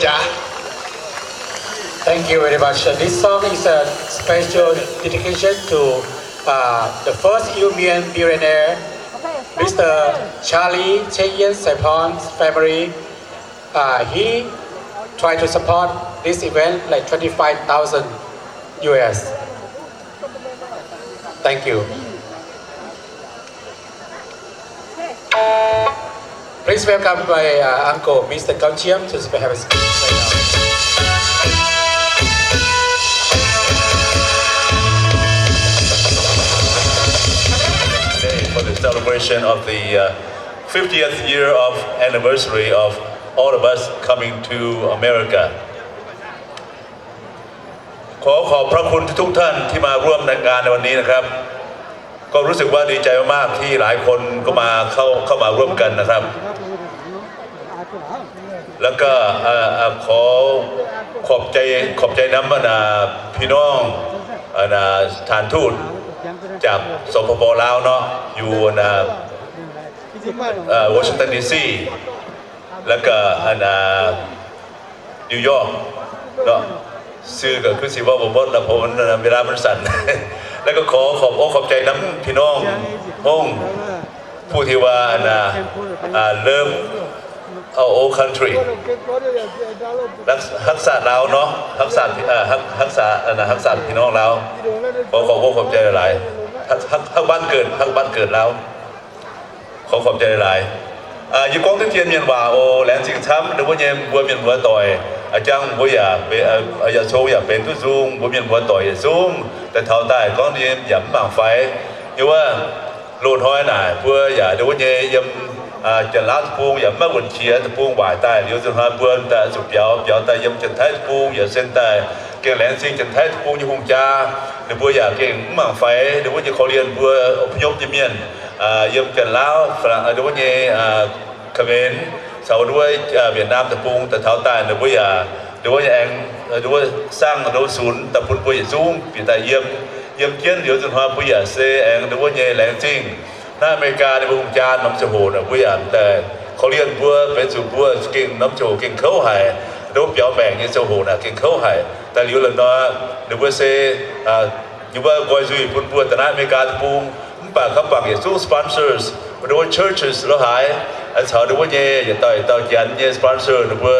Yeah. Thank you very much. Uh, this song is a special dedication to, uh, the first Iu Mien billionaire, Mister Charlie Cheng Yen Saipan family. Uh, he tried to support this event like twenty-five thousand U S. Thank you. Please welcome my, uh, uncle, Mister Gao Chiam, to have a speech right now. Today for the celebration of the, uh, fiftieth year of anniversary of all of us coming to America. ขอขอบพระคุณทุกๆ ท่านที่มาร่วมในงานในวันนี้นะครับ ก็รู้สึกว่าดีใจมากๆ ที่หลายคนก็มาเข้า เข้ามาร่วมกันนะครับ แล้วก็ เอ่อ เอ่อ ขอขอบใจ ขอบใจนำ อันน่ะ พี่น้อง อันน่ะ สถานทูตจาก สปป ลาว เนาะ อยู่ อันน่ะ เอ่อ วอชิงตัน ดี ซี แล้วก็ อันน่ะ นิวยอร์ก เนาะ ซื่อก็คือสิเว้าบ่หมดละ เพราะมัน เวลามันสั้น แล้วก็ขอขอบอกขอบใจนำพี่น้องฮ้อง ผู้ที่ว่า อันน่ะ อ่า love our own country ฮัก ฮักชาติลาวเนาะ ฮักชาติ เอ่อ ฮัก ฮักษา อันน่ะ ฮักชาติพี่น้องลาว ขอขอบอกขอบใจหลายๆ ฮัก ฮัก ฮักบ้านเกิด ฮักบ้านเกิดลาว ขอขอบใจหลายๆ อ่า yie gorngv duqv dien mienh waac oc. Laengz zingh camv ninh mbuo nyei mbuo mienh muoz-doic. A'jang mbuo yaac benx, yaac cong yaac benx duqv nzung, mbuo mienh muoz-doic yietc zungv daaih taux daaih gorngv nyei yaac mv mangc faix. Yie wuov loz-hnoi naaic mbuo yaac ninh mbuo nyei yiem Janx-Laauv deic-bung yaac mv maaih wuonh qiex, deic-bung waaic daaih liuz nzunc hnoi mbuo daaih zuqc biaux, biaux daaih yiem Janx-Taiv deic-bung yaac sen daaih gengh laengz zingh Janx-Taiv deic-bung nyei hungh jaa. Ninh mbuo yaac gengh mv mangc faix ninh mbuo nyei korv-lienh mbuo อพยพ nyei mienh, yiem Janx-Laauv, ninh mbuo nyei Khmer, caux ninh mbuo Việt Nam deic-bung daaih taux daaih ninh mbuo yaac, ninh mbuo aengx, ninh mbuo sangh ninh mbuo sunx daaih bun mbuo yietc zungv bieqc daaih yiem. Yiem jienv liuz nzunc hnoi mbuo yaac se aengx ninh mbuo nyei laengz zingh hnangv America ninh mbuo hungh jaa norm ziangh hoc naaic mbuo yaac daaih korv-lienh mbuo benx zuqc mbuo gengh norm ziangh hoc gengh kouv haic, ninh mbuo biaux maengc nyei ziangh hoc naaic gengh kouv haic. Daaih liuz la'hnoi ninh mbuo se, ninh mbuo nqoi nzuih bun mbuo daaih naaiv America deic-bung, mv baac kaux bangc yietc zungv sponsors, ninh mbuo churches lo haaix, caux ninh mbuo nyei yietc dauh yietc dauh Janx nyei sponsor ninh mbuo,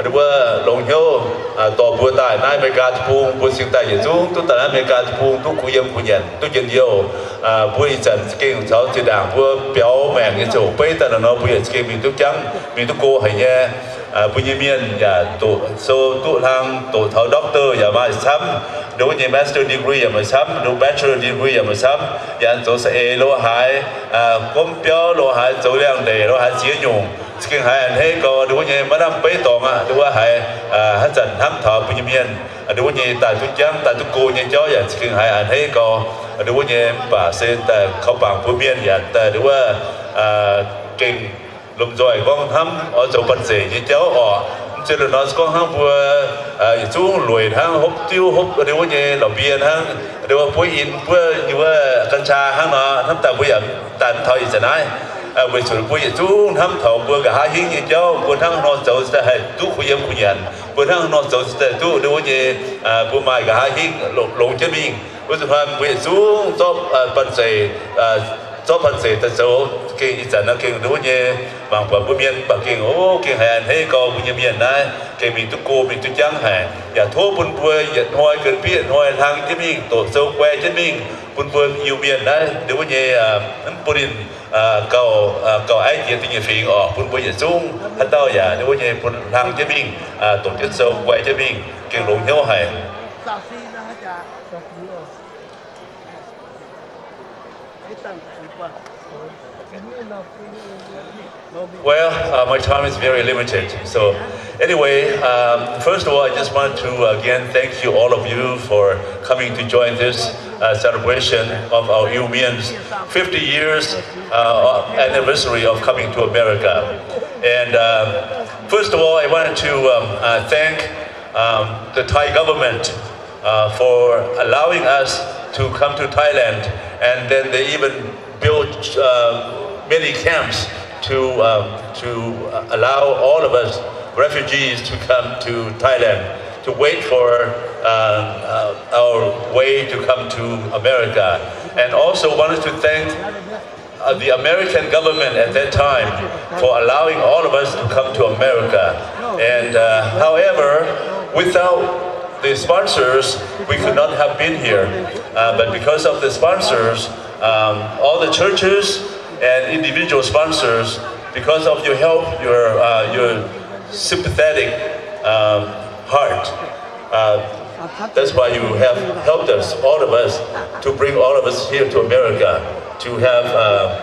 ninh mbuo longx hnyouv dorh mbuo daaih naaiv America deic-bung. Mbuo cingx daaih yietc zungv duqv daaih naaiv America deic-bung duqv kuh yiem kuh nyanc duqv njien-youh. Mbuo ih zanc za'gengh caux zinh ndaangc mbuo biaux maengc nyei ziouc beiv daaih naaiv nor mbuo yaac za'gengh mingh duqv jangv, mingh duqv go haic nyei. Mbuo nyei mienh yaac doqc sou duqv hlang, doqc taux doctor yaac maaih camv, ninh mbuo nyei master degree yaac maaih camv, ninh mbuo bachelor degree yaac maaih camv, yaac zoux saeng-eix lo haaix, gomv biauv lo haaix, zoux liangx-ndeic lo haaix, ziex nyungc za'gengh haiz a'hneiv gau. Ninh mbuo nyei maiv lamh beiv dorngx aqv, ninh mbuo haiz haaix zanc hnamv taux mbuo nyei mienh, ninh mbuo nyei daaih duqv jangv daaih duqv go nyei jauv yaac za'gengh haiz a'hneiv gau. Ninh mbuo nyei mv baac se daaih kaux bangc mbuo mienh yaac daaih ninh mbuo gengh lomh nzoih gorngv hnamv oix zoux banh zeic nyei jauv oc. Mv zeiz la'hnoi se gorngv hnangv mbuo yietc zungv lueic hnangv, hopv diuv hopv ninh mbuo nyei la'mbie hnangv, ninh mbuo buov in buov nyei wuov กัญชา hnangv nor, hnamv daaih mbuo yaac daaih mv taux ih zanc naaiv. Weic zuqc mbuo yietc zungv hnamv taux mbuo nqa'haav hingv nyei jauv, mbuo hnangv nor zoux se daaih haih duqv kuh yiem kuh nyanc, mbuo hnangv nor zoux se daaih duqv ninh mbuo nyei, mbuo maaih nqa'haav hingv longx jienv mingh. Wuov zanc hnoi mbuo yietc zungv zorqv banh zeic, zorqv banh zeic daaih zoux, gengh ih zanc naaiv gengh ninh mbuo nyei mangc buatc mbuo mienh mv baac gengh, o, gengh haiz a'hneiv gau. Mbuo nyei mienh naaiv gengh mingh duqv go mingh duqv jangv haic. Yaac tov bun mbuo yietc hnoi gengh bieqv hnoi hlang jienv mingh, doqc sou guai jienv mingh, bun mbuo Iu-Mienh naaiv ninh mbuo nyei, mv bun ninh gauh, gauh aiv jiex da'nyeic fingx oc. Bun mbuo yietc zungv haaix dauh yaac ninh mbuo nyei bun hlang jienv mingh, doqc jienv sou guai jienv mingh, gengh longx hnyouv haic. Well, uh, my time is very limited. So anyway, um, first of all, I just want to again thank you, all of you, for coming to join this uh, celebration of our Iu Mien's fifty years uh, anniversary of coming to America. And uh, first of all, I wanted to um, uh, thank um, the Thai government uh, for allowing us to come to Thailand, and then they even built uh, many camps to um, to allow all of us refugees to come to Thailand to wait for uh, uh, our way to come to America. And also wanted to thank uh, the American government at that time for allowing all of us to come to America. And uh, however, without the sponsors, we could not have been here. Uh, but because of the sponsors, um, all the churches and individual sponsors, because of your help, your, uh, your sympathetic um, heart, uh, that's why you have helped us, all of us, to bring all of us here to America to have uh,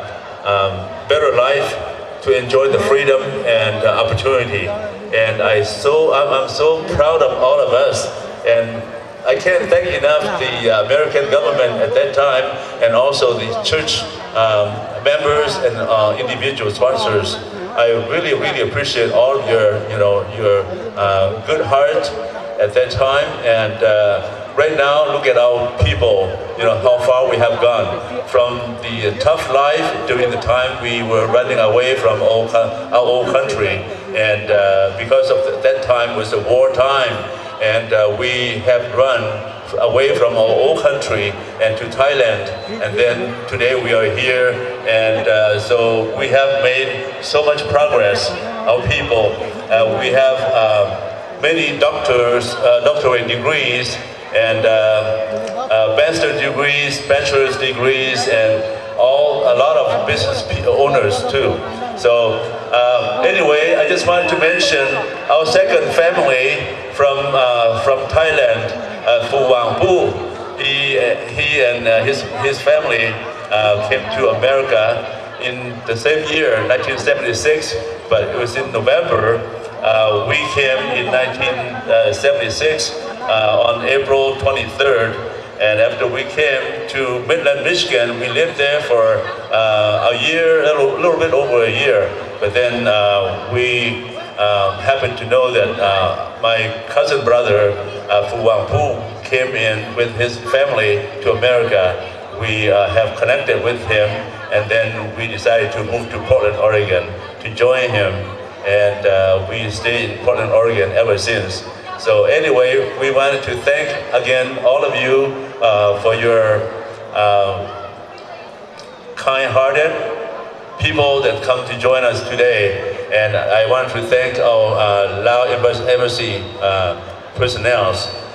um, better life, to enjoy the freedom and uh, opportunity. And I so I'm, I'm so proud of all of us, and I can't thank enough the uh, American government at that time, and also the church um, members and uh, individual sponsors. I really, really appreciate all your, you know, your uh, good heart at that time. And uh, right now, look at our people, you know, how far we have gone from the tough life during the time we were running away from our, our old country. And uh, because of that time was a war time, and uh, we have run away from our old country and to Thailand. And then today we are here. And uh, so we have made so much progress, our people. Uh, we have uh, many doctors, uh, doctorate degrees, and uh, uh, master's degrees, bachelor's degrees, and all a lot of business owners too. So uh, anyway, I just wanted to mention our second family from uh, from Thailand, uh, Fu Wang Bu. He he and uh, his his family uh, came to America in the same year, nineteen seventy-six, but it was in November. Uh, we came in nineteen seventy-six uh, on April twenty-third, and after we came to Midland, Michigan, we lived there for uh, a year, a little, little bit over a year. But then uh, we uh, happened to know that uh, my cousin brother uh, Fu Wang Pu came in with his family to America. We uh, have connected with him, and then we decided to move to Portland, Oregon to join him. And uh, we stay in Portland, Oregon ever since. So anyway, we wanted to thank again all of you uh, for your uh, kind-hearted people that come to join us today. And I want to thank our uh, Lao Embassy uh, personnel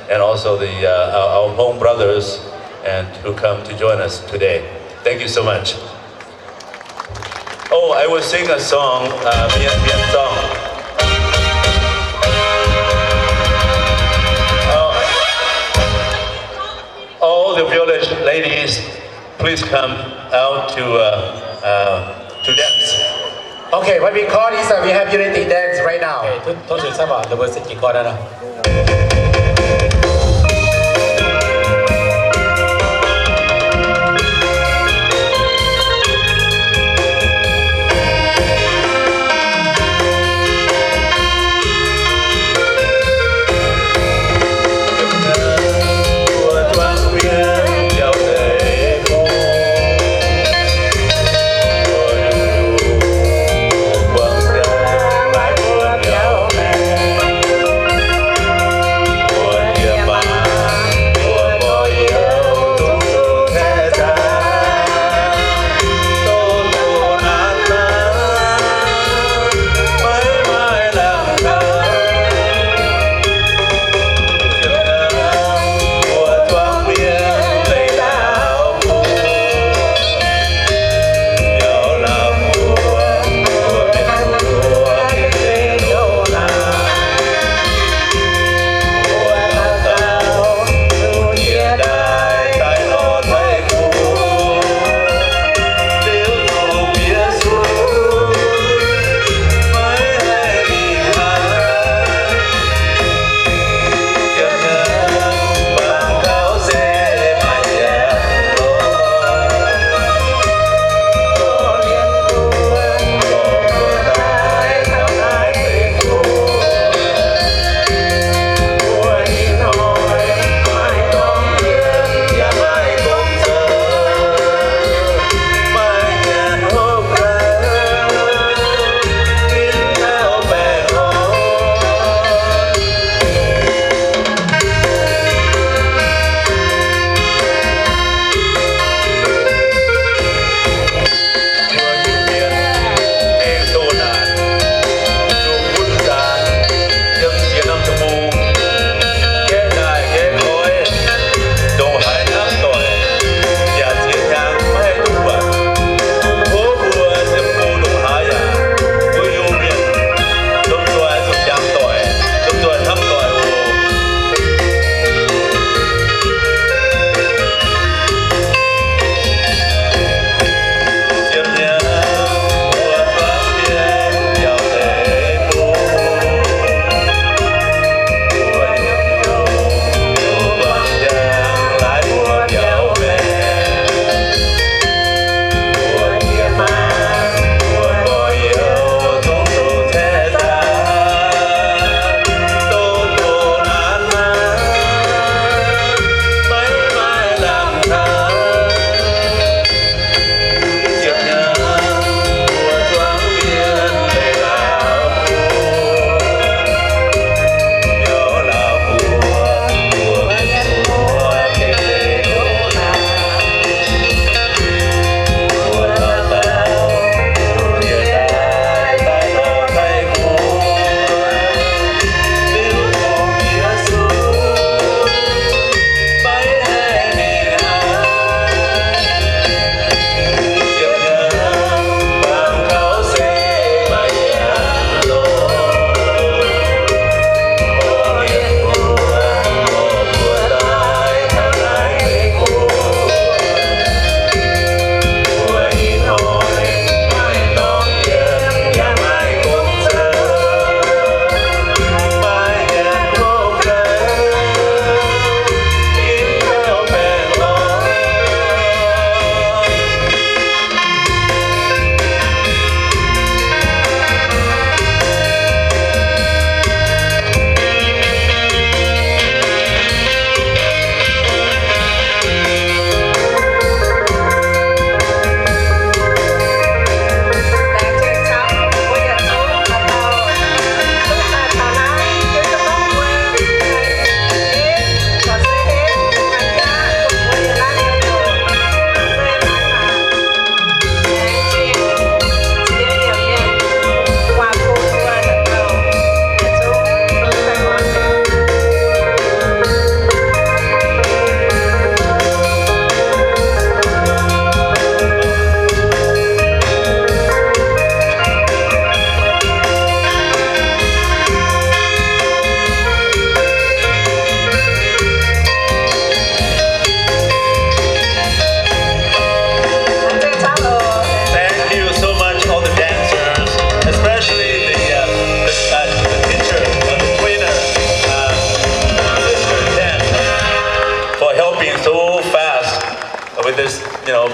and also the, uh, our, our Hmong brothers and who come to join us today. Thank you so much. Oh, I will sing a song, uh, Vietnam song. Uh, all the village ladies, please come out to uh, uh, to dance. Okay, what we call is uh, we have unity dance right now. Okay, ทุกๆ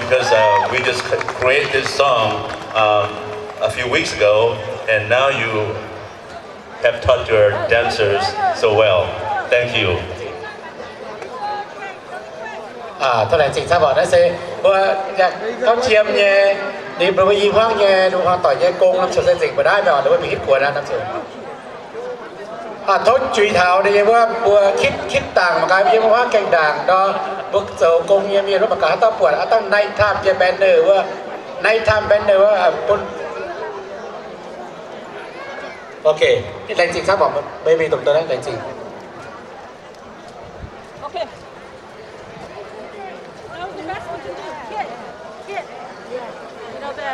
Because uh, we just created this song um, a few weeks ago, and now you have taught your dancers so well. Thank you. Aa, tov laengz zingh camv oc. Naaiv se mbuo yaac gauv jiem nyei, ninh mbuo i hmuangv nyei, lungh hnoi doic nyei gong, norm ziouc se nzengc mbuo naaiv mv baac mbuo mingh hitv guoqv naaiv norm ziouc. Aa, tov juix taux ninh nyei wuov mbuo kitv, kitv dangc mangc gaax, yiem wuov gaengh ndaangc nor, mbuo zoux gong nyei mienh wuov mangc gaax haaix dauh buatc, haaix dauh nighttime nyei banner wuov, nighttime banner wuov, bun. Ok, laengz zingh camv oc, maybe dongh deix laengz zingh. Okay. That was the best we can do. Kit, Kit. You know the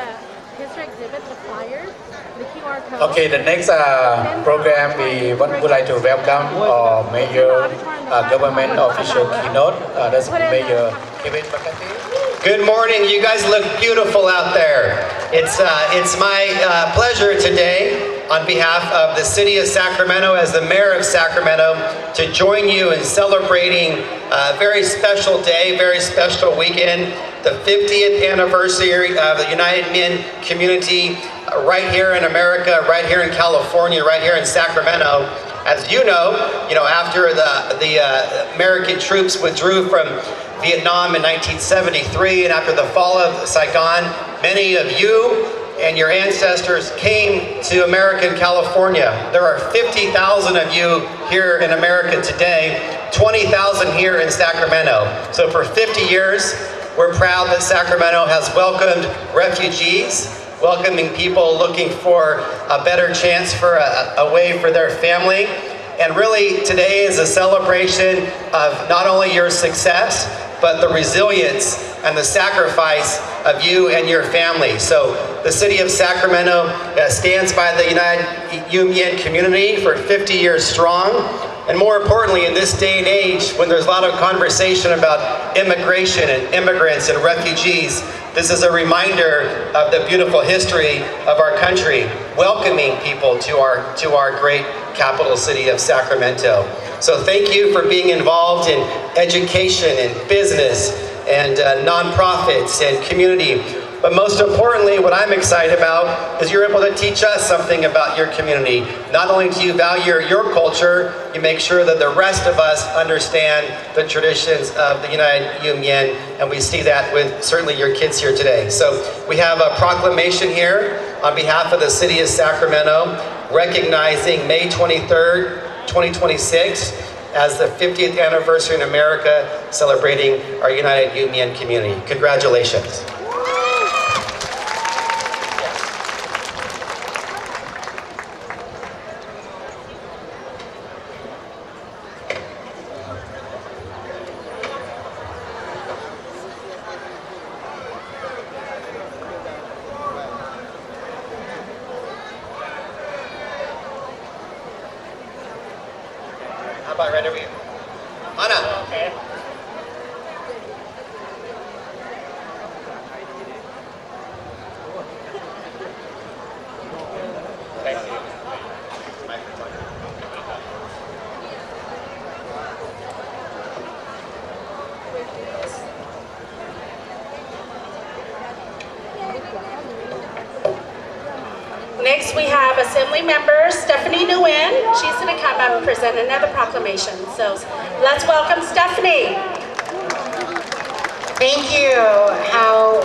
history exhibit, the flyers, the Q R code. Okay, the next uh, program we want, would like to welcome our mayor, uh, government official keynote. Uh, that's Mayor Kevin McCarthy. Good morning. You guys look beautiful out there. It's, uh, it's my uh, pleasure today, on behalf of the city of Sacramento, as the mayor of Sacramento, to join you in celebrating a very special day, very special weekend, the fiftieth anniversary of the United Min community, uh, right here in America, right here in California, right here in Sacramento. As you know, you know, after the, the uh, American troops withdrew from Vietnam in nineteen seventy-three, and after the fall of Saigon, many of you and your ancestors came to American California. There are fifty thousand of you here in America today, twenty thousand here in Sacramento. So for fifty years, we're proud that Sacramento has welcomed refugees, welcoming people looking for a better chance for a, a way for their family. And really, today is a celebration of not only your success, but the resilience and the sacrifice of you and your family. So the city of Sacramento uh, stands by the United Iu Mien community for fifty years strong. And more importantly, in this day and age, when there's a lot of conversation about immigration and immigrants and refugees, this is a reminder of the beautiful history of our country, welcoming people to our, to our great capital city of Sacramento. So thank you for being involved in education and business and uh, nonprofits and community. But most importantly, what I'm excited about is you're able to teach us something about your community. Not only do you value your culture, you make sure that the rest of us understand the traditions of the United Iu Mien, and we see that with certainly your kids here today. So we have a proclamation here on behalf of the city of Sacramento recognizing May twenty-third, twenty twenty-six as the fiftieth anniversary in America celebrating our United Iu Mien community. Congratulations. How about right over here? Mana. Okay. Next, we have Assembly Member Stephanie Nguyen. She's going to come up and present another proclamation. So let's welcome Stephanie. Thank you. How,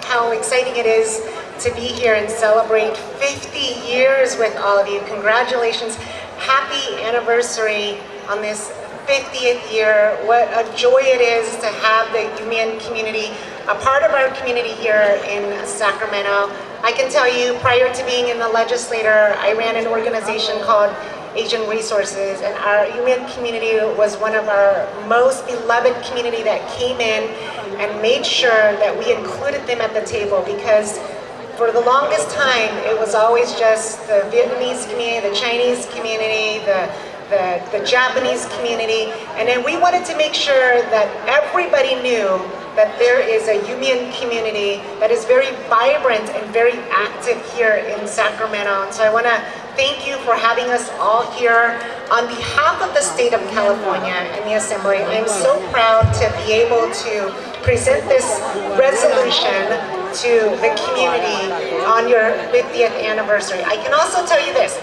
how exciting it is to be here and celebrate fifty years with all of you. Congratulations. Happy anniversary on this fiftieth year. What a joy it is to have the Iu Mien community, a part of our community here in Sacramento. I can tell you, prior to being in the legislature, I ran an organization called Asian Resources, and our Iu Mien community was one of our most beloved community that came in and made sure that we included them at the table, because for the longest time, it was always just the Vietnamese community, the Chinese community, the, the, the Japanese community. And then we wanted to make sure that everybody knew that there is a Iu Mien community that is very vibrant and very active here in Sacramento. And so I want to thank you for having us all here. On behalf of the state of California and the Assembly, I'm so proud to be able to present this resolution to the community on your fiftieth anniversary. I can also tell you this.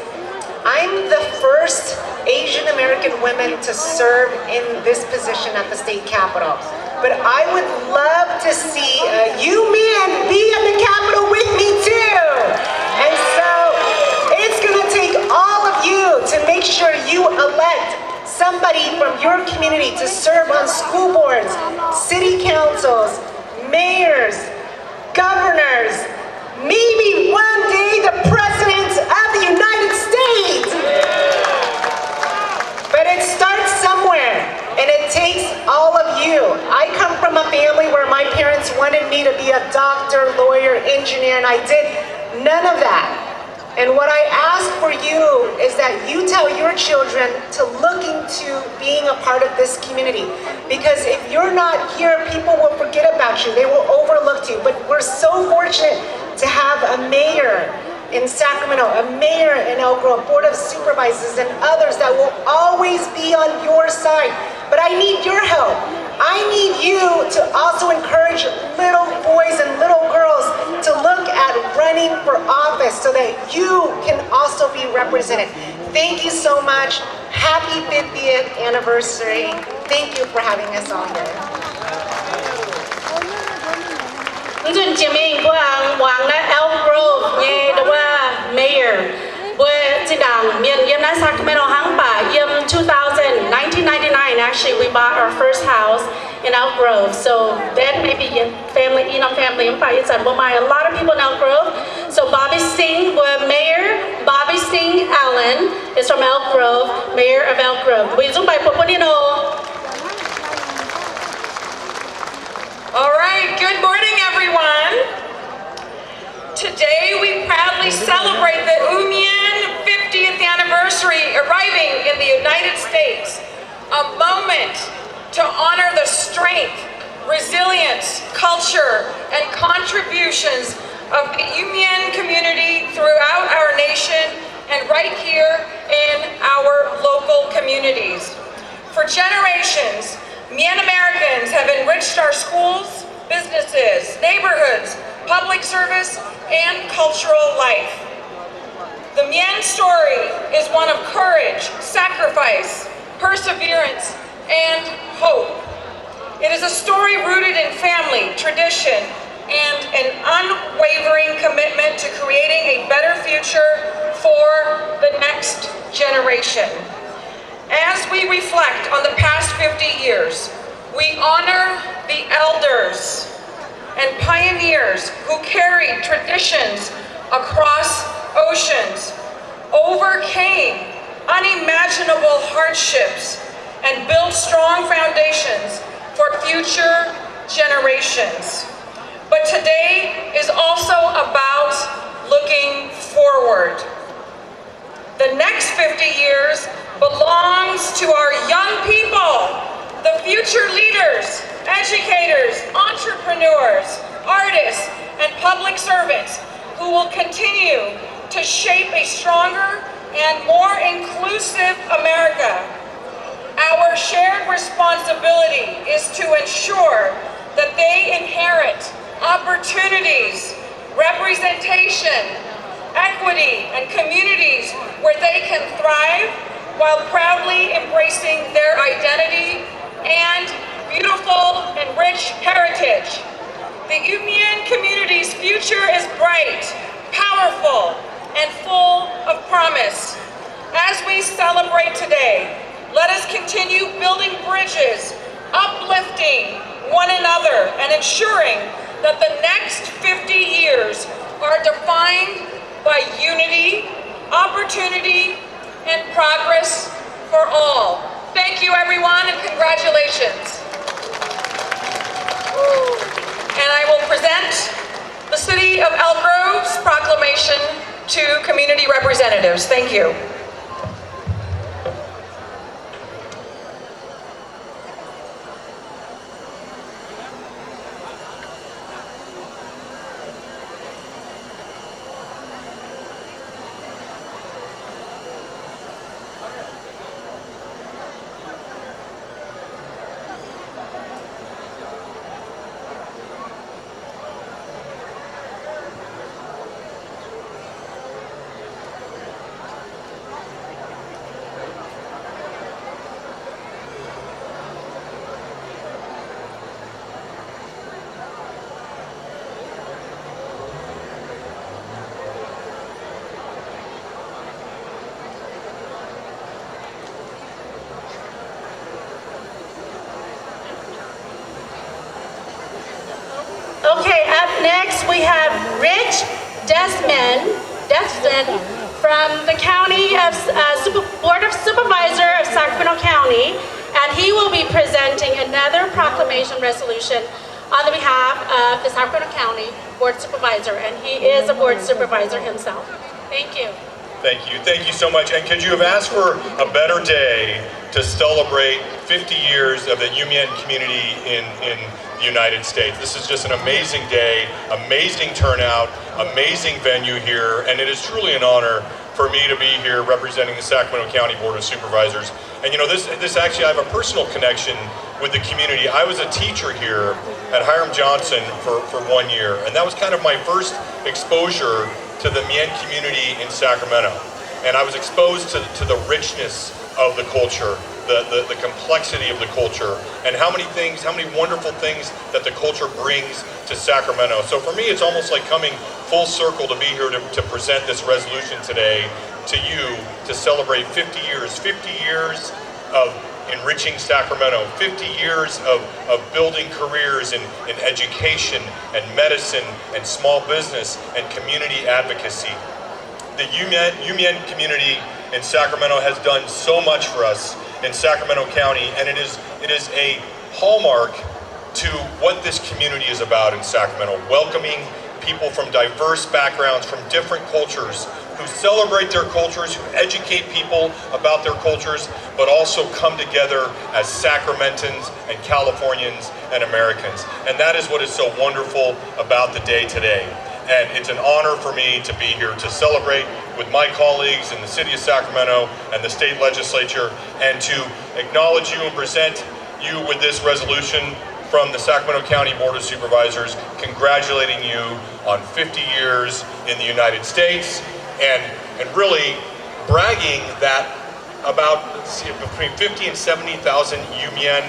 I'm the first Asian American woman to serve in this position at the state capitol. But I would love to see, uh, you men be at the capitol with me too. And so it's gonna take all of you to make sure you elect somebody from your community to serve on school boards, city councils, mayors, governors, maybe one day the President of the United States. But it starts somewhere, and it takes all of you. I come from a family where my parents wanted me to be a doctor, lawyer, engineer, and I did none of that. And what I ask for you is that you tell your children to look into being a part of this community. Because if you're not here, people will forget about you. They will overlook you. But we're so fortunate to have a mayor in Sacramento, a mayor in Elk Grove, board of supervisors, and others that will always be on your side. But I need your help. I need you to also encourage little boys and little girls to look at running for office so that you can also be represented. Thank you so much. Happy fiftieth anniversary. Thank you for having us all here. 恼 nzunc jiex mingh mbuo aengx muangx naaiv Elk Grove nyei nduov wuov mayor. Mbuo zinh ndaangc mienh yiem naaiv Sacramento hnangv, mv baac yiem two thousand, nineteen ninety-nine, actually, we bought our first house in Elk Grove. So then maybe your family, Elam family, mv baac ih zanc mbuo maaih a lot of people in Elk Grove. So Bobby Singh, mbuo Mayor Bobby Singh Allen is from Elk Grove, Mayor of Elk Grove. Mbuo yietc zungv baengh bun ninh oc. All right, good morning, everyone. Today we proudly celebrate the U Mien fiftieth anniversary arriving in the United States, a moment to honor the strength, resilience, culture, and contributions of the U Mien community throughout our nation and right here in our local communities. For generations, Mien Americans have enriched our schools, businesses, neighborhoods, public service, and cultural life. The Mien story is one of courage, sacrifice, perseverance, and hope. It is a story rooted in family, tradition, and an unwavering commitment to creating a better future for the next generation. As we reflect on the past fifty years, we honor the elders and pioneers who carried traditions across oceans, overcame unimaginable hardships, and built strong foundations for future generations. But today is also about looking forward. The next fifty years belongs to our young people, the future leaders, educators, entrepreneurs, artists, and public servants who will continue to shape a stronger and more inclusive America. Our shared responsibility is to ensure that they inherit opportunities, representation, equity, and communities where they can thrive while proudly embracing their identity and beautiful and rich heritage. The U Mien community's future is bright, powerful, and full of promise. As we celebrate today, let us continue building bridges, uplifting one another, and ensuring that the next fifty years are defined by unity, opportunity, and progress for all. Thank you, everyone, and congratulations. And I will present the City of Elk Grove's proclamation to community representatives. Thank you. Desmond, Desmond from the County of, uh, Super-, Board of Supervisor of Sacramento County, and he will be presenting another proclamation resolution on the behalf of the Sacramento County Board Supervisor, and he is a board supervisor himself. Thank you. Thank you. Thank you so much. And could you have asked for a better day to celebrate fifty years of the Iu Mien community in, in the United States? This is just an amazing day, amazing turnout, amazing venue here, and it is truly an honor for me to be here representing the Sacramento County Board of Supervisors. And you know, this, this actually, I have a personal connection with the community. I was a teacher here at Hiram Johnson for, for one year, and that was kind of my first exposure to the Mien community in Sacramento. And I was exposed to, to the richness of the culture, the, the, the complexity of the culture, and how many things, how many wonderful things that the culture brings to Sacramento. So for me, it's almost like coming full circle to be here to, to present this resolution today to you to celebrate fifty years, fifty years of enriching Sacramento, fifty years of, of building careers in, in education and medicine and small business and community advocacy. The Iu Mien, Iu Mien community in Sacramento has done so much for us in Sacramento County, and it is, it is a hallmark to what this community is about in Sacramento, welcoming people from diverse backgrounds, from different cultures, who celebrate their cultures, who educate people about their cultures, but also come together as Sacramentans and Californians and Americans. And that is what is so wonderful about the day today. And it's an honor for me to be here to celebrate with my colleagues in the city of Sacramento and the state legislature, and to acknowledge you and present you with this resolution from the Sacramento County Board of Supervisors, congratulating you on fifty years in the United States, and, and really bragging that about, let's see, between fifty and seventy thousand Iu Mien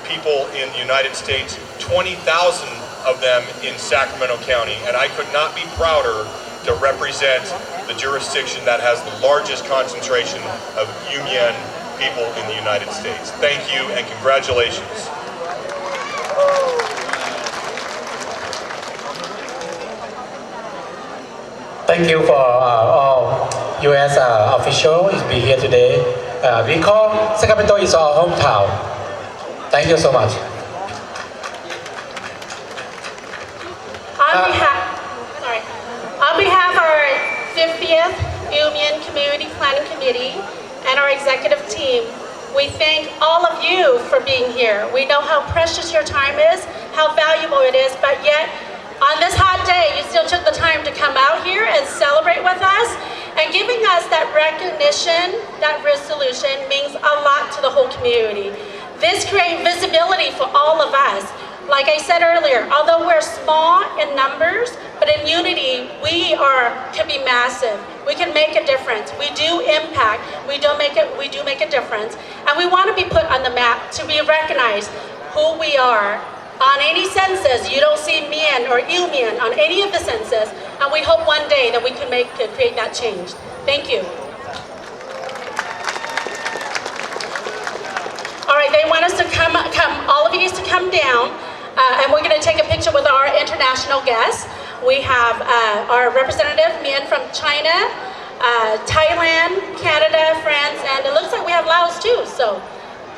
people in the United States, twenty thousand of them in Sacramento County, and I could not be prouder to represent the jurisdiction that has the largest concentration of Iu Mien people in the United States. Thank you and congratulations. Thank you for, uh, all U S, uh, official is be here today. Uh, we call Sacramento is our hometown. Thank you so much. On behalf, sorry. On behalf of our fiftieth Iu Mien Community Planning Committee and our executive team, we thank all of you for being here. We know how precious your time is, how valuable it is, but yet on this hot day, you still took the time to come out here and celebrate with us. And giving us that recognition, that resolution means a lot to the whole community. This creates visibility for all of us. Like I said earlier, although we're small in numbers, but in unity, we are, can be massive. We can make a difference. We do impact. We do make it, we do make a difference. And we want to be put on the map to be recognized who we are. On any census, you don't see Mien or Iu Mien on any of the census, and we hope one day that we can make, create that change. Thank you. All right, they want us to come, come, all of you to come down, uh, and we're gonna take a picture with our international guests. We have, uh, our representative, Mien from China, uh, Thailand, Canada, France, and it looks like we have Laos too, so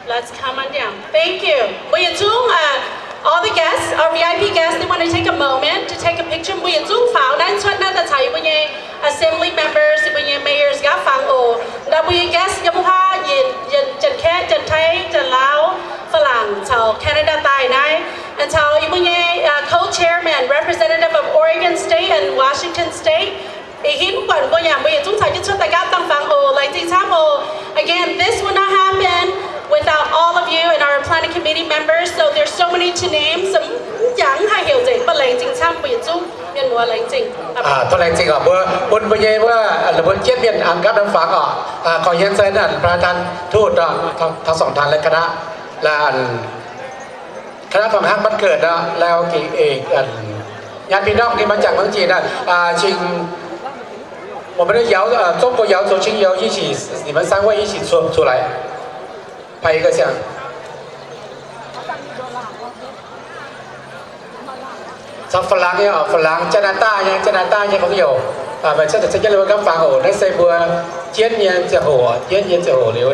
Let's come on down. Thank you. Mbuo yietc zungv, uh, all the guests, our V I P guests, they want to take a moment to take a picture. Mbuo yietc zungv faaux naaiv cuotv naaiv daaih caux yie mbuo nyei assembly members, yie mbuo nyei mayors nqa'haav fangx oc. Ndau mbuo nyei guests yiem wuov haav, yie, yie, Janx-Kaeqv, Janx-Taiv, Janx-Laauv, Faa^lang caux Canada daaih naaiv, and caux yie mbuo nyei, uh, co-chairman, representative of Oregon State and Washington State. Ih hinv mv buatc mbuo yaac, mbuo yietc zungv caux jienv cuotv daaih nqa'haav dangh fangx oc. Laengz zingh camv oc. Again, this would not happen without all of you and our planning committee members. So there's so many to name. Mv jangx haih heuc nzengc, mv baac laengz zingh camv mbuo yietc zungv mienh muoz, laengz zingh. อ่า tov laengz zingh oc. Mbuo bun mbuo nyei wuov, mbuo jienv mienh an gapv norm fangx oc. อ่า ขอเรียนเชิญท่านประธานทูต ทั้งสองท่าน และคณะ และ คณะของห้างบ้านเกิดนะ แล้วกี่เอก อ่ะ ญาติพี่น้องที่มาจากเมืองจีนนะ อ่า 请我们的瑶 呃，中国瑶族亲友一起，你们三位一起出，出来，拍一个相。 在 Faaux laangz nyei, faaux laangz, Janx^naa^daa nyei, Janx^naa^daa nyei gorngv youc, meih cuotv daaih caux jienv mbuo gapv fangx oc. Naaiv se mbuo jienv nyei ziangh hoc, jienv nyei ziangh hoc liuz,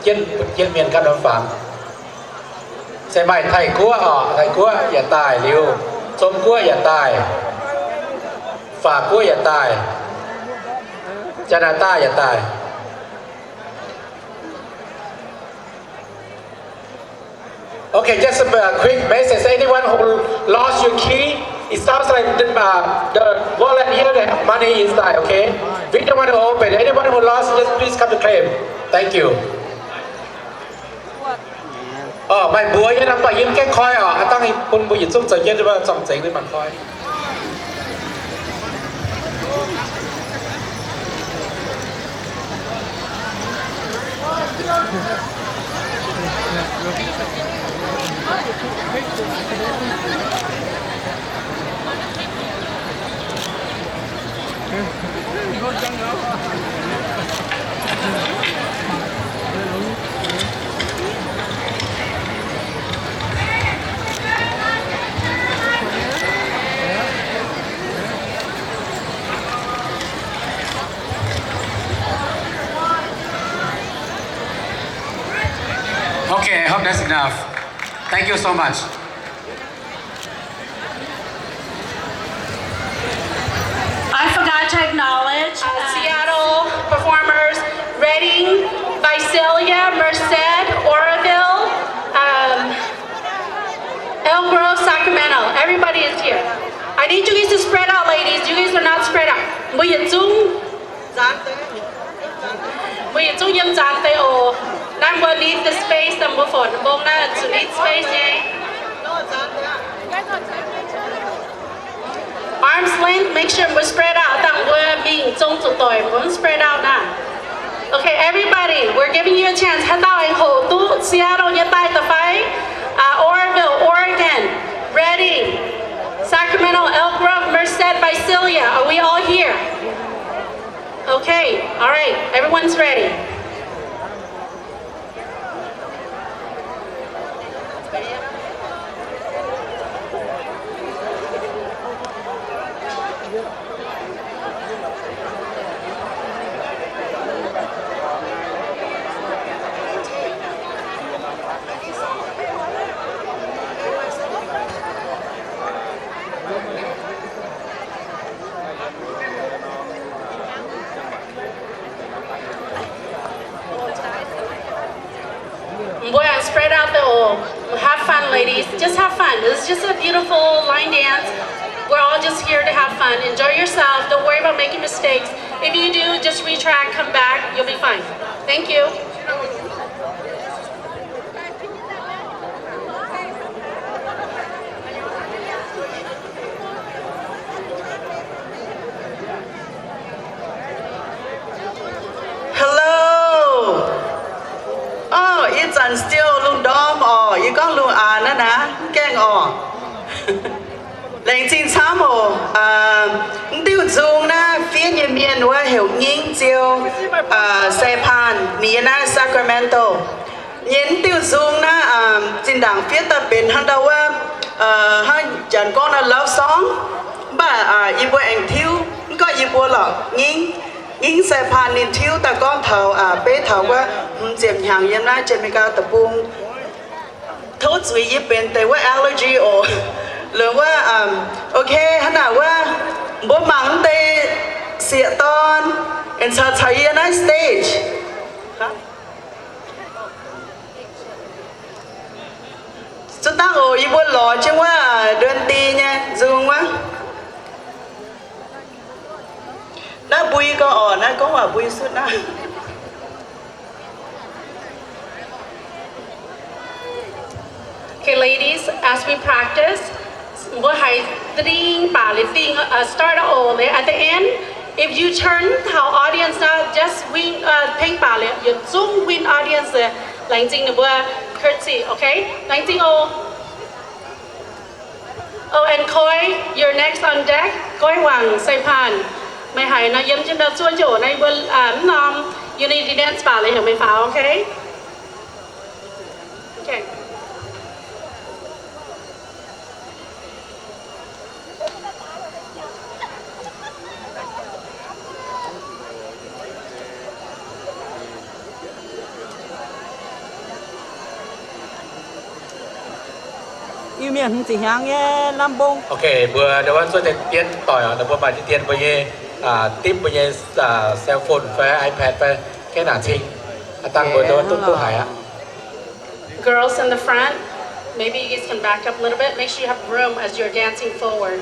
jienv, jienv mienh gapv norm fangx. Se maaih Taiv-Guoqv oc, Taiv-Guoqv yaac daaih liuz, Zong-Guoqv yaac daaih, Faac-Guoqv yaac daaih, Janx^naa^daa yaac daaih. Okay, just a quick message. Anyone who lost your key, it sounds like the, uh, the wallet here, they have money inside, okay? We don't want to open. Anyone who lost, just please come to claim. Thank you. Orqv, maaih mbuox yie nor, baac yie mv gaengh koi oc. Aav dangh bun mbuo yietc zungv zoux jienv, zorng-zengx ninh mangc koi. Okay, I hope that's enough. Thank you so much. I forgot to acknowledge, uh, Seattle performers, Redding, Visalia, Merced, Oroville, um, Elk Grove, Sacramento. Everybody is here. I need you guys to spread out, ladies. You guys are not spread out. Mbuo yietc zungv Mbuo yietc zungv yiem nzaangc deix oc. Naaiv mbuo need the space, naaiv mbuo forc mbong naaiv zuqc need space nyei. Arm's length, make sure mbuo spread out. Dangh mbuo mingh zong zuqc doic, mbuo mv spread out naaiv. Okay, everybody, we're giving you a chance. Haaix dauh aengx hoqc duqv Seattle nyei daaih da'fai? Uh, Oroville, Oregon, Redding, Sacramento, Elk Grove, Merced, Visalia. Are we all here? Okay, all right, everyone's ready. Mbuo aengx spread out deix oc. Have fun, ladies. Just have fun. This is just a beautiful line dance. We're all just here to have fun. Enjoy yourself. Don't worry about making mistakes. If you do, just retrack, come back. You'll be fine. Thank you. Hello. Orqv, ih zanc still lungh ndorm orqc. Yie gorngv lungh aanx naaiv naaic, mv gaengh orqc. Laengz zingh camv oc. Mv diuh nzung naaiv fiev nyei mienh wuov heuc Ngingv Ziou, Sai Paan, ninh yiem naaiv Sacramento. Nyei mv diuh nzung naaiv zinh ndaangc fiev daaih benx hnangv ndau wuov, hnangv janx gorngv naaiv love song. Mv baac yie mbuo aengx tiuv, mv gorngv yie mbuo lorqc, Ngingv, Ngingv Sai Paan ninh tiuv daaih gorngv taux, beiv taux wuov hmz ziepc hnyangx yiem naaiv Jamaica deic-bung. Tov zuiz yie benx deix wuov allergy oc. Longc wuov, okay, hnangv naaic wuov, mbuo mangc mv deix sieqv dorn, aengx caux caux yie naaiv stage. Zuov dangh oc, yie mbuo lorz jienv wuov, nduon di nyei nzung wuov. Naaiv mbui gau oc, naaiv gorngv waac mbui sutv naaiv. Okay, ladies, as we practice, mbuo haiz dinh baac liuz dingh, uh, start oc. At the end, if you turn taux audience naaic, just win, uh, tengx baac liuz yietc zungv win audience, laengz zingh ninh mbuo curtsy, okay? Laengz zingh oc. Oh, and Koi, you're next on deck. Koi Wang, Sai Paan. Meih haiz nor yiem jienv ndau zuov njoc naaiv mbuo, uh, mv norm unity dance baac liuz heuc meih faaux, okay? Okay. Mienh hmz ziepc hnyangx nyei lamh mbong. Okay, mbuo ndau wuov zuov deix dien doic oc, mbuo maaih deix dien mbuo nyei, dipv mbuo nyei cell phone fai iPad fai kengx naaic cing. Dangh mbuo ndau wuov duqv duqv haiz aqv. Girls in the front, maybe you guys can back up a little bit. Make sure you have room as you're dancing forward.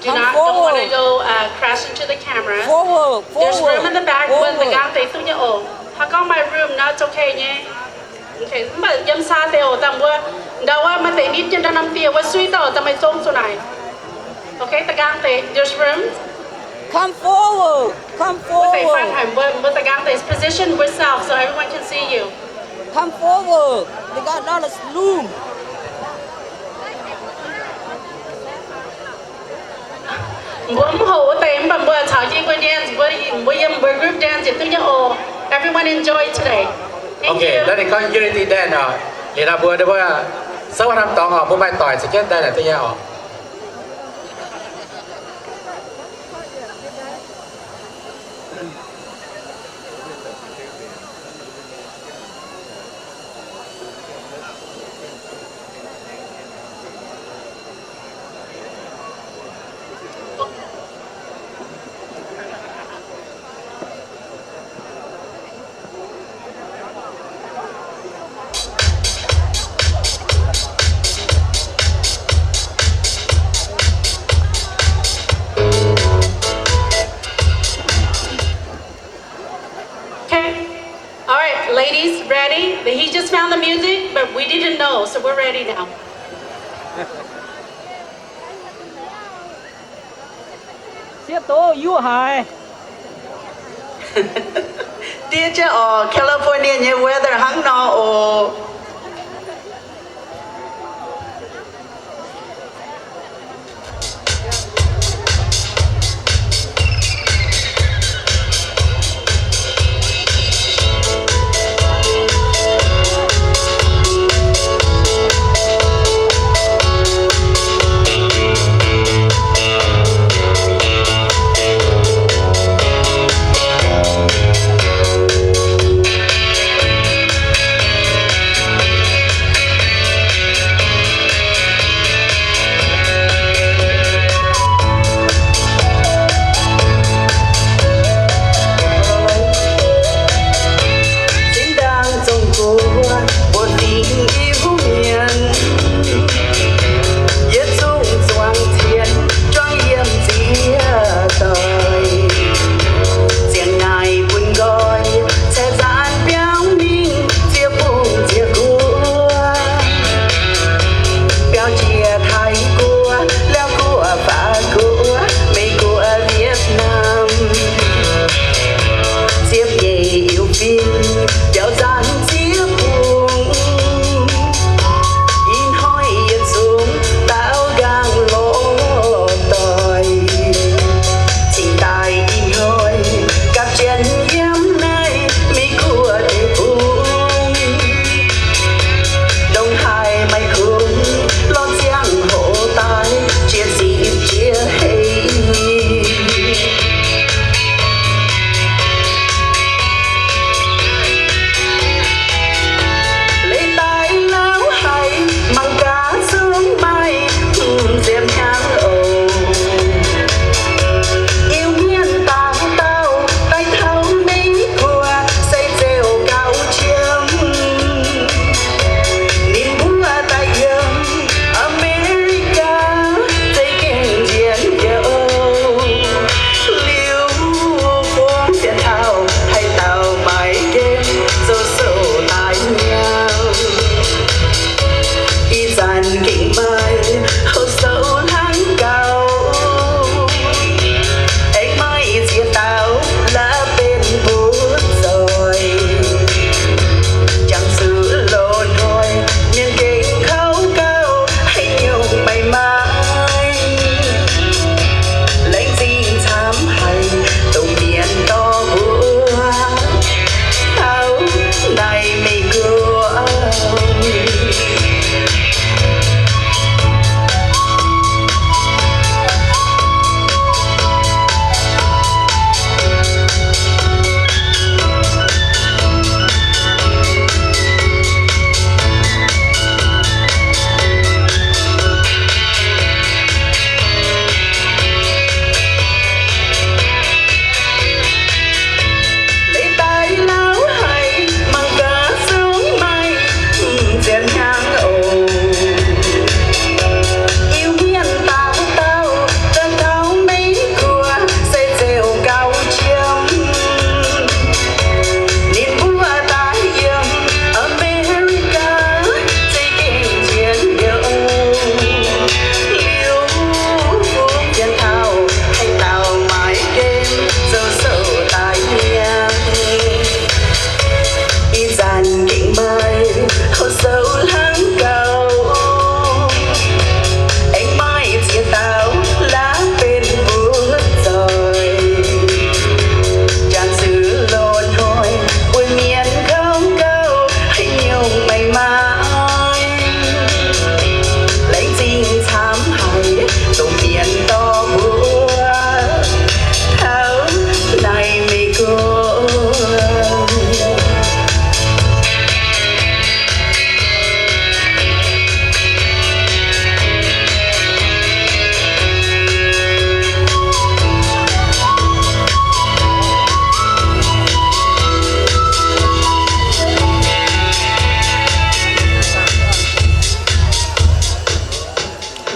Do not, don't want to go, uh, crash into the cameras. There's room in the back. Mbuo da'nqaang deix duqv nyei oc. Haaix gorngv maaih room nor, it's okay nyei. Okay, mv baac yiem saa deix oc, dangh mbuo ndau wuov maaih deix nitv nyei ndau norm dieh wuov suiv dauh daaih maaih zong zuqc naaic. Okay, da'nqaang deix, there's room. Come forward, come forward. Mbuo da'nqaang deix position yourself so everyone can see you. Come forward. They got a lot of room. Mbuo mv hoqc wuov deix, mv baac mbuo caux jienv mbuo dance, mbuo, mbuo yiem mbuo group dance yietc duqv nyei oc. Everyone enjoy today. Okay, let's go unity dance oc. Liuz nor mbuo, mbuo souv wuov norm dorngx oc, mbuo maaih doic caux jienv dance duqv nyei oc. Okay. All right, ladies, ready? He just found the music, but we didn't know, so we're ready now. Sieqv doz yuoqv haic. Diev jienv oc, California nyei weather hnangv nor oc.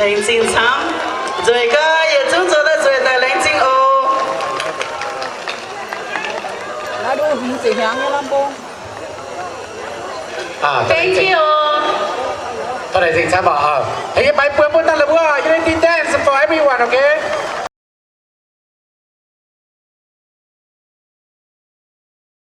Laengz zingh camv. Nzueic gaax, yietc zungv zoux daaih nzueic daaih, laengz zingh oc. Thank you. Laengz zingh camv oc. Yie maiv buo